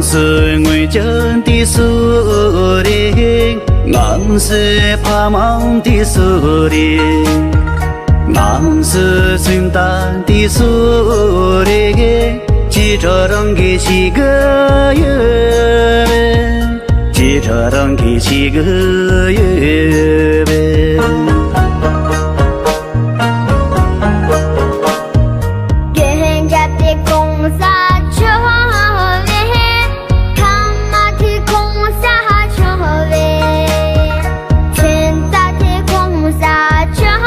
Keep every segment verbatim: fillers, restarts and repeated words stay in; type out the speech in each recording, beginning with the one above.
སུ་ངོས་ཀྱང་དུས་སུ་རེད། ང་སུ་ཕ་མང་དུས་སུ་རེད། ང་སུ་སུན་ད་དུས་སུ་རེད། ཅི་དྲག་རང་གི་ཤི་གི་ཡོད། ཅི་དྲག་རང་གི་ཤི་གི་ཡོད། རྒྱན་རྒྱབ་སྟེ་གོང་ས་མཆོག་ལེགས། ཐ་མ་དེ་གོང་ས་མཆོག་ལེགས། ཚོན་རྟགས་དེ་གོང་ས་མཆོག་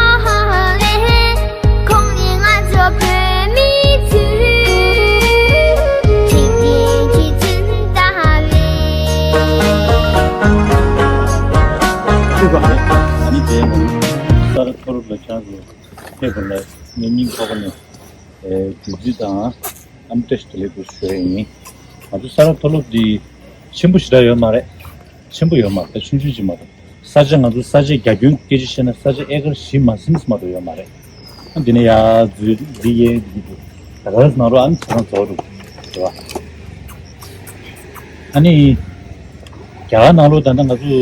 ལེགས། ཁོང་ནི་ང་ཚོ་བོད་མི་ཚོའི་འཇིག་རྟེན་གྱི་ཚོན་རྟགས་ལེགས། ཨ་ནི་དེ་ནི་ས་རཱ་མཐོ་སློབ་ལ་ཆགས་འགྲོ། ཁྱེད་ཀྱི་ལ་ངའི་སྙིང་ཐག་པ་ནས་གྲུབ་འབྲས་དང་ཨམ་བཀྲ་ཤིས་བདེ་ལེགས་དུ་ཞུ་ཡ་ཡིན། ང་ཚོ་ས་རཱ་མཐོ་སློབ་འདི་ཆེན་པོ་ཞེ་དྲག་ཡོད་མ་རེད། ཆེན་པོ་ཡོད་མ་རེད། ཆུང་ཆུང་ཅིག་མ་རེད། ས་ཆ་ང་ཚོ་ས་ཆའི་རྒྱ་ཁྱོན་སྐད་ཆ་བཤད་ན་ས་ཆ་ཨེ་ཀར་བཞི་མ་ཟིན་མ་གཏོགས་ཡོད་མ་རེད། ཨ་འདི་ནས་ཡར་འཛུལ་འདི་ཡས་འདི་འདུག་ད་ག་རེ་ནང་རོགས་ཨ་ནི་ཚང་རྫོགས་འདུག་རེད་བ། ཨ་ནི་རྒྱ་གར་ནང་ལོགས་ད་ལྟ་ང་ཚོ་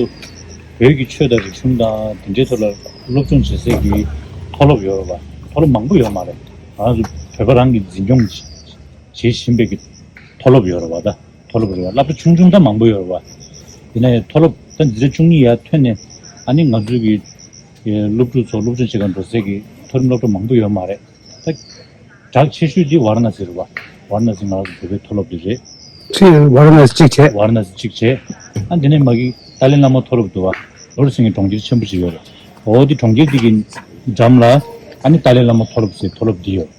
བོད་ཀྱི་ཆོས་དང་རིག་གཞུང་དང་དེ་འདྲའི་ཐོག་ལ་སློབ་སྦྱོང་བྱེད་སའི་གི་མཐོ་སློབ་ཡོད་རེད་བ། མཐོ་སློབ་མང་པོ་ཡོད་མ་རེད། ང་ཚོ་བོད་པ་རང་གིས་འཛིན་སྐྱོང་བྱེད་བཞིན་པའི་གི་མཐོ་སློབ་ཡོད་རེད་བ། ད་མཐོ་སློབ་རེད་བ། སློབ་གྲྭ་ཆུང་ཆུང་ད་མང་པོ་ཡོད་རེད་བ། ཡིན་ན་ཡང་མཐོ་སློབ་ད་འཛིན་གྲྭ་བཅུ་གཉིས་ཡར་ཐོན་ནས་ཨ་ནི་ང་ཚོའི་གི་སློབ་ཕྲུག་ཚོ་སློབ་སྦྱོང་བྱེད་གར་འགྲོ་སའི་གི་མཐོ་རིམ་སློབ་གྲྭ་མང་པོ་ཡོད་མ་རེད། ད་གྲགས་ཆེ་ཤོས་འདི་ཝཱ་ར་ཎ་སི་རེད་བ། ཝཱ་ར་ཎ་སི་ང་རང་ཚོ་བོད་པའི་མཐོ་སློབ་འདི་རེད། ཅི་ཝཱ་ར་ཎ་སི་གཅིག་བྱས། ཝཱ་ར་ཎ་སི་གཅིག་བྱས། ཨ་འདི་ནས་མ་གི་ཏཱ་ལའི་བླ་མ་མཐོ་སློབ་འདུག་བ། ལོ་རེ་སེང་གེ་གྲོང་ཁྱེར་ཆེན་པོ་ཞིག་ཡོད་རེད། འོ་འདི་གྲོང་ཁྱེར་འདི་གི་འགྲམ་ལ་ཨ་ནི་ཏཱ་ལའི་བླ་མ་མཐོ་སློབ་ཟེར་མཐོ་སློབ་འདི་ཡོད།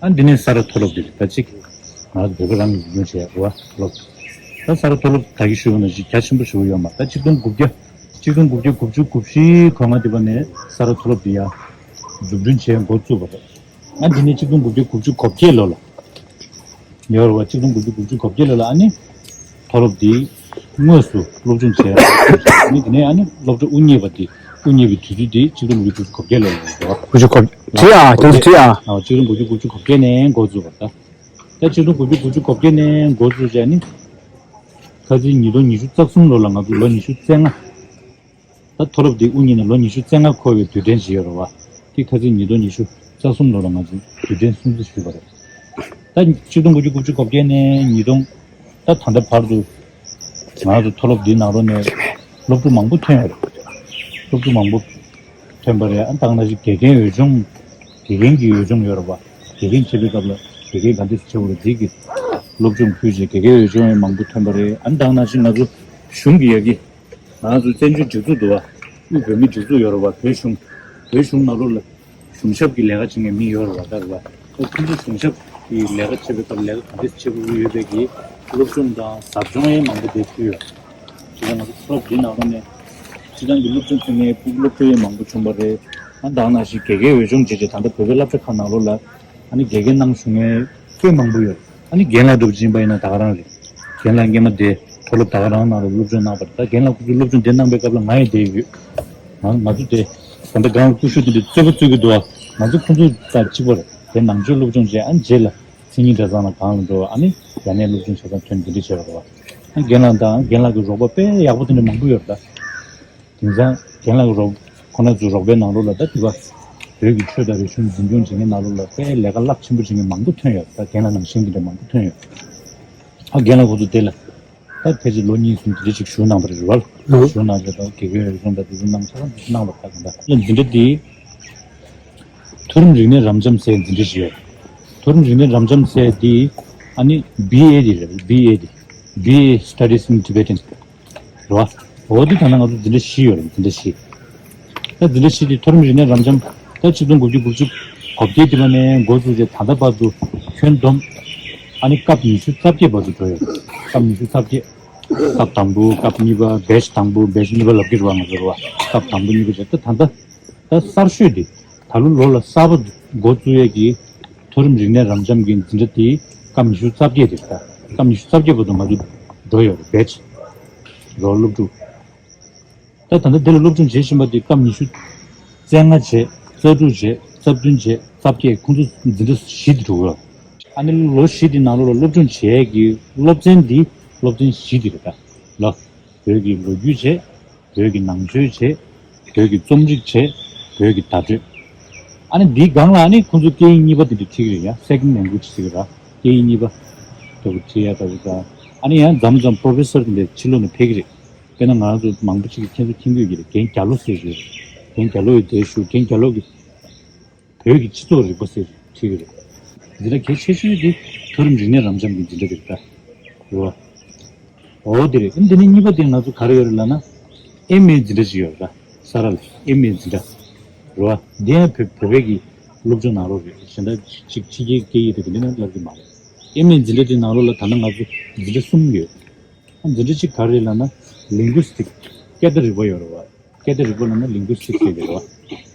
ཨ་འདི་ནས་ས་རཱ་མཐོ་སློབ་འདི་རེད། ད་གཅིག་ང་རང་ཚོ་བོད་པ་རང་གི་འཛིན་སྐྱོང་བྱས་ཝཱ་མཐོ་སློབ། ད་ས་རཱ་མཐོ་སློབ་ད་གི་ཞུ་བ་ནང་བཞིན་རྒྱ་ཆེན་པོ་ཞུ་གི་ཡོད་མ་རེད། ད་ཆིག་སྟོང་དགུ་བརྒྱ་ཆིག་སྟོང་དགུ་བརྒྱ་དགུ་བཅུ་གོ་བཞི་གོ་ལྔ་འདི་པ་ནས་ས་རཱ་མཐོ་སློབ་འདི་ཡ་འཛུགས་སྐྲུན་བྱས་འགོ་བཙུགས་པ་རེད། ཨ་འདི་ནས་ཆིག་སྟོང་དགུ་བརྒྱ་དགུ་བཅུ་གོ་བརྒྱད་ལོ་ལ་ཡོད་རེད་བ། ཆིག་སྟོང་དགུ་བརྒྱ་དགུ་བཅུ་གོ་བརྒྱད་ལོ་ལ་ཨ་ནི་མཐོ་སློབ་འདི་དངོས་སུ་སློབ་སྦྱོང་བྱས། ཨ་ནི་དེ་ནས་ཨ་ནི་སློབ་གྲྭ་དབུ་བརྙེས་པ་འདི་དབུ་བརྙེས་པའི་དུས་ཚོད་འདི་ཆིག་སྟོང་དགུ་བརྒྱ་དགུ་བཅུ་གོ་བརྒྱད་ལོ་ལ་རེད་བ། དགུ་བཅུ་གོ་བརྒྱད་ཨ་དེ་ཚོ་དེ་ཨ། ཨ་ཆིག་སྟོང་དགུ་བརྒྱ་དགུ་བཅུ་གོ་བརྒྱད་ནས་འགོ་བཙུགས་པ་རེད། ད་ཆིག་སྟོང་དགུ་བརྒྱ་དགུ་བཅུ་གོ་བརྒྱད་ནས་འགོ་བཙུགས་བྱས་ནི་ཁ་སང་ཉིས་སྟོང་ཉི་ཤུ་རྩ་གསུམ་ལོ་ལ་ང་ཚོ་ལོ་ཉི་ཤུ་རྩ་ལྔ། ད་མཐོ་སློབ་འདི་དབུ་བརྙེས་ནས་ལོ་ཉི་ཤུ་རྩ་ལྔ་འཁོར་བའི་དུས་དྲན་ཞིག་ཡོད་རེད་བ། དེ་ཁ་སང་ཉིས་སྟོང་ཉི་ཤུ་རྩ་གསུམ་ལོ་ལ་ང་ཚོ་དུས་དྲན་སྲུང་བརྩི་ཞུས་པ་རེད། ད་ཆིག་སྟོང་དགུ་བརྒྱ་དགུ་བཅུ་གོ་བརྒྱད་ནས་ཉིས་སྟོང་ད་ད་ལྟ་བར་དུ་ང་ཚོ་མཐོ་སློབ་འདིའི་ནང་ལོགས་ནས་སློབ་ཕྲུག་མང་པོ་ཐོན་ཡོད་རེད། སློབ་ཕྲུག་མང་པོ་ཐོན་པ་རེད། ཨ་ད་ག་ནང་བཞིན་དགེ་རྒན་འོས་སྦྱོང་། དགེ་རྒན་གྱི་འོས་སྦྱོང་ཡོད་རེད་བ། དགེ་རྒན་བྱེད་པའི་སྐབས་ལ་དགེ་རྒན་ག་འདྲས་བྱེད་དགོས་རེད་འདི་གི་སློབ་སྦྱོང་ཕུལ་རྗེས་དགེ་རྒན་འོས་སྦྱོང་ཡང་མང་པོ་ཐོན་པ་རེད། ཨ་ད་ག་ནང་བཞིན་ང་ཚོ་གཞུང་གི་ཡ་གི་ང་ཚོ་བཙན་བྱོལ་སྒྲིག་འཛུགས་འདུག་བ། དབུས་བོད་མིའི་སྒྲིག་འཛུགས་ཡོད་རེད་བ། བོད་གཞུང་། བོད་གཞུང་ནང་ལོགས་ལ་གཞུང་ཞབས་ཀྱི་ལས་ཀ་བྱེད་མཁན་མི་ཡོད་རེད་བ། ད་རེད་བ། ད་ཁོང་ཚོ་གཞུང་ཞབས་ཀྱི་ལས་ཀ་བྱེད་པའི་སྐབས་ལས་ཀ་ག་འདྲས་བྱེད་དགོས་ཀྱི་ཡོད་པའི་གི་སློབ་སྦྱོང་དང་ཟབ་སྦྱོང་ཡང་མང་པོ་དེ་ཕུལ་ཡོད། དེ་ལ་ང་ཚོ་མཐོ་སློབ་འདིའི་ནང་ལོགས་ནས་སྤྱི་བཏང་གི་སློབ་སྦྱོང་ཕུལ་མཁན་སློབ་ཕྲུག་ཡང་མང་པོ་བྱུང་བ་རེད། ཨ་ད་ག་ནང་བཞིན་དགེ་རྒན་འོས་སྦྱོང་བྱས་རྗེས་ད་ལྟ་བོད་པའི་སློབ་གྲྭ་ཁག་ནང་ལོགས་ལ་ཨ་ནི་དགེ་རྒན་གནང་བཞུགས་མཁན་དཔེ་མང་པོ་ཡོད། ཨ་ནི་རྒན་ལགས་འདྲ་པོ་ཅིག་ཡིན་པ་ཡིན་ན་ད་ག་རང་རེད། རྒན་ལགས་སྔས་མ་དེ་མཐོ་སློབ་ད་ག་རང་ནང་ལ་སློབ་སྦྱོང་གནང་བ་རེད། ད་རྒན་ལགས་ཁོ་ཚོས་སློབ་སྦྱོང་དེ་གནང་པའི་སྐབས་ལ་ང་ཡང་བསྡད་ཡོད། ང་ང་ཚོ་དེ་ད་ལྟ་སྒང་སྐུ་ཞབས་དེ་འདྲའི་རྩོད་པ་རྩོད་ཀྱི་འདུག་ཨ་ང་ཚོ་ཁོ་ཚོ་དང་གཅིག་པ་རེད། དེ་ནང་ཆོས་སློབ་སྦྱོང་བྱས་ཨ་ནི་རྗེས་ལ་མཚན་ཉིད་གྲྭ་ཚང་ལ་གང་ལ་འགྲོ་བ། ཨ་ནི་ཡ་ནས་སློབ་སྦྱོང་བྱེད་སྟངས་ཐོན་འདི་འདྲ་བྱས་པ་རེད་བ། ཨ་རྒན་ལགས་དང་རྒན་ལགས་ཀྱི་རོགས་པ་དཔེ་ཡག་པོ་དེ་འདྲ་མང་པོ་ཡོད་རེད་ད། དེང་སང་རྒན་ལགས་ཀྱི་རོགས་ཁོང་རྣམ་ཚོའི་རོགས་པའི་ནང་ལོགས་ལ་ད་དེ་བ་བོད་ཀྱི་ཆོས་དང་རིག་གཞུང་འཛིན་སྐྱོང་བྱེད་མཁན་ནང་ལོགས་ལ་དཔེ་ལས་ཀ་རླབས་ཆེན་པོ་བྱེད་མཁན་མང་པོ་ཐོན་ཡོད། ད་རྒན་ལགས་ནང་བཞིན་དེ་འདྲ་མང་པོ་ཐོན་ཡོད། ཨ་རྒན་ལགས་ཁོང་ཚོ་དེ་ལ་ད་ཕལ་ཆེར་ལོ་གཉིས་གསུམ་དེ་འདྲ་ཅིག་བཞུགས་གནང་བ་རེད་བ། ཨོ། བཞུགས་གནང་རྗེས་ད་དགེ་རྒན་འོས་སྦྱོང་དང་དེ་ཚོ་གནང་ཆ་ཚང་དེ་ཚོ་གནང་བ་ད་ག་འདྲ་ལ་འཛིན་གྲྭ་དེ་མཐོ་རིམ་རིག་གནས་རབ་འབྱམས་ཟེར་འཛིན་གྲྭ་ཞིག་ཡོད། མཐོ་རིམ་རིག་གནས་རབ་འབྱམས་ཟེར་དེ་ཨ་ནི་བི་ཨེ་དེ་རེད། བི་ཨེ་དེ། བི་ཨེ་Studies in Tibetan། རེད་བ། འོ་དེ་ད་ནང་ང་ཚོ་འཛིན་གྲྭ་བཞི་ཡོད་རེད། འཛིན་གྲྭ་བཞི། ད་འཛིན་གྲྭ་བཞི་དེ་མཐོ་རིམ་རིག་གནས་རབ་འབྱམས་ད་ཆིག་སྟོང་དགུ་བརྒྱ་དགུ་བཅུ་གོ་བརྒྱད་དེ་བ་ནས་འགོ་བཙུགས་རྗེས་ད་ལྟ་བར་དུ་ཁྱོན་བསྡོམས་ཨ་ནི་སྐབས་ཉི་ཤུ་རྩ་བརྒྱད་བར་དུ་འགྲོ་ཡོད། སྐབས་ཉི་ཤུ་རྩ་བརྒྱད། སྐབས་དང་པོ་སྐབས་གཉིས་པ་བེ་ཆི་དང་པོ་བེ་ཆི་གཉིས་པ་ལབ་ཀྱི་རེད་བ་ང་ཚོ་རེད་བ། སྐབས་དང་པོ་གཉིས་པ་བྱས་ད་ད་ལྟ་ད་གསར་ཤོས་དེ་ད་ལོ་ལོ་ལ་གསར་པ་འགོ་བཙུགས་ཡས་ཀྱི་མཐོ་རིམ་རིག་གནས་རབ་འབྱམས་ཀྱི་འཛིན་གྲྭ་དེ་སྐབས་ཉི་ཤུ་རྩ་བརྒྱད་དེ་རེད། ད་སྐབས་ཉི་ཤུ་རྩ་བརྒྱད་བར་དུ་ང་ཚོ་འགྲོ་ཡོད་རེད་བེ་ཆི་རོ་སློབ་ཕྲུག་ད་ད་ལྟ་འདི་ལ་སློབ་སྦྱོང་བྱེད་བཞིན་པ་འདི་སྐབས་ཉི་ཤུ་རྩ་ལྔ་བྱས། རྩ་དྲུག་བྱས། རྩ་བདུན་བྱས། རྩ་བརྒྱད། ཁོང་ཚོ་འཛིན་གྲྭ་བཞི་དེ་འགྲོ་གི་ཡོད། ཨ་ནི་ལོ་བཞི་དེ་ནང་ལོགས་ལ་སློབ་སྦྱོང་བྱེད་ཡས་ཀྱི་སློབ་ཚན་འདི་ སློབ་ཚན་བཞི་དེ་རེད་ད། ལོ། བོད་ཀྱི་ལོ་རྒྱུས་བྱས། བོད་ཀྱི་ནང་ཆོས་བྱས། བོད་ཀྱི་རྩོམ་རིག་བྱས། བོད་ཀྱི་བརྡ་སྤྲོད། ཨ་ནི་འདིའི་སྒང་ལ་ཨ་ནི་ཁོང་ཚོ་སྐད་ཡིག་གཉིས་པ་དེ་འདྲ་ཁྲིད་ཀྱི་རེད་ཡ། Second Language ཟེར་གྱི་ར། སྐད་ཡིག་གཉིས་པ་ལྟ་བུ་ཁྲིད་ཡ་ལྟ་བུ་དང་། ཨ་ནི་ཡང་མཚམས་མཚམས་Professor དེ་འདྲ་ཕྱི་ལོགས་ནས་ཕེབས་ཀྱི་རེད། དཔེར་ན་ང་རང་ཚོ་མང་པོ་ཅིག་གིས་ཁྱེད་ཚོ་མཁྱེན་གྱི་ཡོད་ཀྱི་རེད། རྒན་རྒྱ་ལོ་ཟེར་གྱི་ཡོད་རེད། རྒན་རྒྱ་ལོ་ཡི་དེ་ཞུ། རྒན་རྒྱ་ལོ་གི་བོད་ཀྱི་སྤྱི་ཚོགས་རིག་པ་ཟེར་ཁྲིད་ཀྱི་རེད། འཛིན་གྲྭ་གལ་ཆེ་ཤོས་དེ་མཐོ་རིམ་རིག་གནས་རབ་འབྱམས་ཀྱི་འཛིན་གྲྭ་དེ་རེད་ད། རེད་བ། འོ་དེ་རེད། ཨ་ནི་དེ་ནས་གཉིས་པ་དེ་ང་ཚོ་ག་རེ་ཡོད་རེད་ལབ་ན། ཨེམ་ཨེ་འཛིན་གྲྭ་ཅིག་ཡོད་རེད་ད། ས་རཱ་ལ་ཨེམ་ཨེ་འཛིན་གྲྭ། རེད་བ། འདི་ཡང་བོད་བོད་པའི་གི་སློབ་སྦྱོང་ནང་ལོགས་རེད། གཞན་དག་ཅིག་ཕྱི་རྒྱལ་སྐད་ཡིག་དེ་ག་འདི་ནང་ལབ་ཀྱི་མ་རེད། ཨེམ་ཨེ་འཛིན་གྲྭ་དེ་ནང་ལོགས་ལ་ད་ལྟ་ང་ཚོ་འཛིན་གྲྭ་གསུམ་ཡོད། འཛིན་གྲྭ་གཅིག་ག་རེ་རེད་ལབ་ན། Linguistic། སྐད་བརྡ་རིག་པ་ཡོད་རེད་བ། སྐད་བརྡ་རིག་པ་ལབ་ན་Linguistic ཟེར་གྱི་རེད་བ།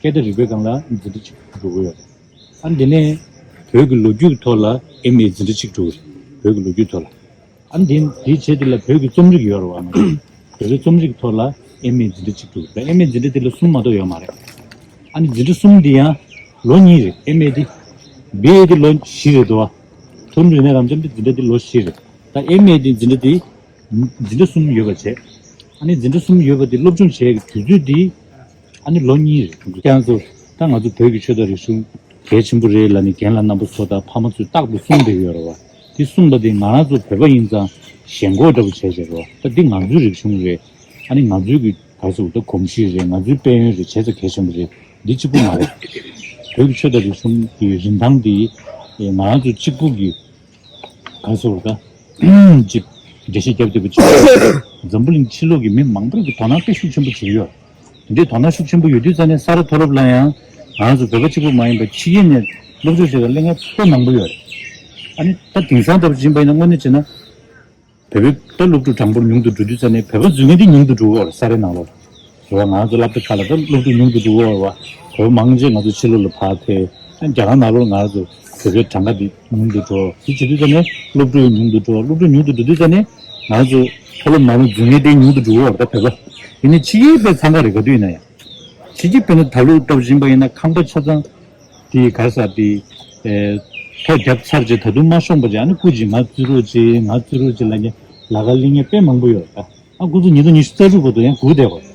སྐད་བརྡ་རིག་པའི་སྒང་ལ་འཛིན་གྲྭ་གཅིག་འགྲོ་གི་ཡོད་རེད། ཨ་ནི་དེ་ནས་བོད་ཀྱི་ལོ་རྒྱུས་ཀྱི་ཐོག་ལ་ཨེམ་ཨེ་འཛིན་གྲྭ་གཅིག་འགྲོ་གི་རེད། བོད་ཀྱི་ལོ་རྒྱུས་ཐོག་ལ། ཨ་ནི་དེ་དེའི་རྗེས་དེ་ལ་བོད་ཀྱི་རྩོམ་རིག་ཡོད་རེད་བ། ང་ཚོ་བོད་པའི་རྩོམ་རིག་ཐོག་ལ་ཨེམ་ཨེ་འཛིན་གྲྭ་གཅིག་འགྲོ་གི་རེད། ཨེམ་ཨེ་འཛིན་གྲྭ་དེ་ལ་གསུམ་མ་གཏོགས་ཡོད་མ་རེད། ཨ་ནི་འཛིན་གྲྭ་གསུམ་དེ་ཡང་ལོ་གཉིས་རེད། ཨེམ་ཨེ་དེ། བི་ཨེ་དེ་ལོ་བཞི་རེད་འདུག་བ། མཐོ་རིམ་རིག་གནས་རབ་འབྱམས་དེ་འཛིན་གྲྭ་དེ་ལོ་བཞི་རེད། ད་ཨེམ་ཨེ་དེ་འཛིན་གྲྭ་དེ། འཛིན་གྲྭ་གསུམ་ཡོད་པ་བྱས། ཨ་ནི་འཛིན་གྲྭ་གསུམ་ཡོད་པ་དེ་སློབ་སྦྱོང་བྱེད་ཡག་གི་དུས་ཚོད་དེ། ཨ་ནི་ལོ་གཉིས་རེད། ཁྱེད་རང་ཚོ་ད་ང་ཚོ་བོད་ཀྱི་ཆོས་དང་རིག་གཞུང་གལ་ཆེན་པོ་རེད་ལབ་ནས་རྒན་ལགས་རྣམ་པ་ཚོ་དང་ཕ་མ་ཚོས་རྟག་ཏུ་གསུང་བསྡད་ཀྱི་ཡོད་རེད་བ། དེ་གསུངས་པ་དེ་ང་རང་ཚོ་བོད་པ་ཡིན་ཙང་ཞེན་ཁོག་འདྲ་པོ་བྱས་བྱས་རེད་བ། ད་འདི་ང་ཚོའི་རིག་གཞུང་རེད། ཨ་ནི་ང་ཚོའི་གི་ག་ཚོད་ད་གོམས་གཤིས་རེད། ང་ཚོའི་དཔལ་ཡོན་རེད། བྱས་ཙང་གལ་ཆེན་པོ་རེད། འདི་གཅིག་པུ་མ་རེད། བོད་ཀྱི་ཆོས་དང་རིག་གཞུང་གི་རིན་ཐང་འདི་ང་རང་ཚོ་གཅིག་པུ་གི་ག་ཚོད་ད། ཅིག་འགྲེལ་བཤད་རྒྱབ་བསྡད་པ་ཅིག་འཛམ་བུ་གླིང་ཕྱི་ལོགས་ཀྱི་མི་མང་པོ་གིས་དོ་སྣང་དཔེ་ཤུགས་ཆེན་པོ་བྱེད་ཀྱི་ཡོད། དེ་འདྲའི་དོ་སྣང་ཤུགས་ཆེན་པོ་ཡོད་དུས་ཙང་ནས་ས་རཱ་མཐོ་སློབ་ལ་ཡང་ང་ཚོ་བོད་པ་གཅིག་པུ་མ་ཡིན་པར་ཕྱི་རྒྱལ་ནས་སློབ་སྦྱོང་བྱེད་པའི་སློབ་མ་དཔེ་མང་པོ་ཡོད་རེད། ཨ་ནི་ད་དེང་སང་ལྟ་བུ་ཡིན་པ་ཡིན་ན་དངོས་གནས་བྱས་ན། བོད་པའི་ད་སློབ་ཕྲུག་གྲངས་འབོར་ཉུང་དུ་འགྲོ་དུས་ཙ་ནས་བོད་པ་འཛུལ་མཁན་དེ་ཉུང་དུ་འགྲོ་གི་ཡོད་རེད། ས་རའི་ནང་ལོགས་ལ། རེད་བ། ང་ཚོ་སློབ་གྲྭ་ཁག་ལ་ད་སློབ་ཕྲུག་ཉུང་དུ་འགྲོ་གི་ཡོད་རེད་བ། བོད་པ་མང་ཆེ་ང་ཚོ་ཕྱི་ལོགས་ལ་ཕར་ཕེབས། ཨ་རྒྱ་གར་ནང་ལོགས་ང་ཚོ་བོད་པའི་གྲངས་ཀ་དེ་ཉུང་དུ་འགྲོ། དེ་བྱེད་དུས་ཙ་ནས་སློབ་ཕྲུག་ཉུང་དུ་འགྲོ། སློབ་ཕྲུག་ཉུང་དུ་འགྲོ་དུས་ཙ་ནས་ང་ཚོ་མཐོ་སློབ་ནང་ལ་འཛུལ་མཁན་དེ་ཉུང་དུ་འགྲོ་གི་ཡོད་རེད། ད་བོད་པ་ཡིན་ནའི་ཕྱི་རྒྱལ་པའི་འཚང་ཁ་རེད། ག་དུས་ཡིན་ན་ཡང་། ཕྱི་རྒྱལ་དཔེར་ན་ད་ལོ་སྟབས་ཡིན་པ་ཡིན་ན་ཁང་པ་ཆ་ཚང་དེ་ག་རེ་ཟེར་དེ། ཨེ། ཐོ་བརྒྱབ་ཚར་རྗེས་ད་དུང་མ་ཤོང་པ་བྱས། ཨ་ནི་སྐུ་མཁྱེན་ང་བརྩི་རོགས་གྱིས། ང་བརྩི་རོགས་གྱིས་ལབ་མཁན་ལ་ཁ་གླེང་མཁན་དཔེ་མང་པོ་ཡོད་རེད་ད། ཨ་ཁོ་ཚོ་ཉིས་སྟོང་ཉི་ཤུ་རྩ་དྲུག་བར་དུ་ཡང་སྒུག་བསྡད་པ།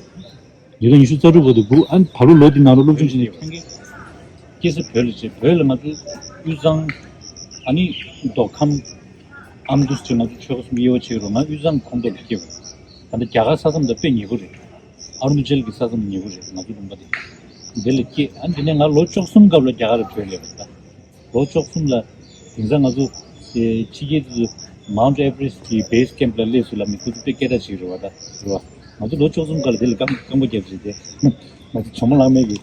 ཉིས་སྟོང་ཉི་ཤུ་རྩ་དྲུག་བར་དུ་སྒུག་ཨ་ནི་ད་ལོ་ལོ་འདི་ནང་ལོ་སློབ་སྦྱོང་བྱས་ནས་ཐོན་མཁན། སྐྱེས་ས་བོད་ལ་བྱས། བོད་ལ་ང་ཚོ་དབུས་གཙང་། ཨ་ནི་མདོ་ཁམས། ཨ་མདོ་བྱས། ང་ཚོ་ཆོལ་ཁ་གསུམ་དབྱེ་བ་ཕྱེ་རུང་ང་དབུས་གཙང་ཁོངས་གཏོགས་ལ་སྐྱེས་པ། ད་ལྟ་རྒྱ་གར་ས་མཚམས་དང་དཔེ་ཉེ་པོ་རེད། ཨ་རུ་ན་ཅལ་གྱི་ས་མཚམས་ཉེ་པོ་རེད། ང་ཚོ་ལུང་པ་དེ་འདི་ལ་སྐྱེས། ཨ་འདི་ནས་ང་ལོ་བཅུ་གསུམ་སྐབས་ལ་རྒྱ་གར་ལ་བྲོས་སླེབས་པ་རེད་ད། ལོ་བཅུ་གསུམ་ལ་དེང་སང་ང་ཚོ་ཕྱི་རྒྱལ་དུ་Mount Everest གི་base camp ལ་སླེབས་སོང་ལབ་ནས་ཁོ་ཚོ་དཔེ་སྐད་གྲགས་ཅིག་རེད་བ་ད། རེད་བ། ང་ཚོ་ལོ་བཅུ་གསུམ་སྐབས་ལ་དེ་ལ་རྐང་རྐང་པ་བརྒྱབ་བྱས་ཏེ། ང་ཚོ་ཇོ་མོ་གླང་མའི་གི་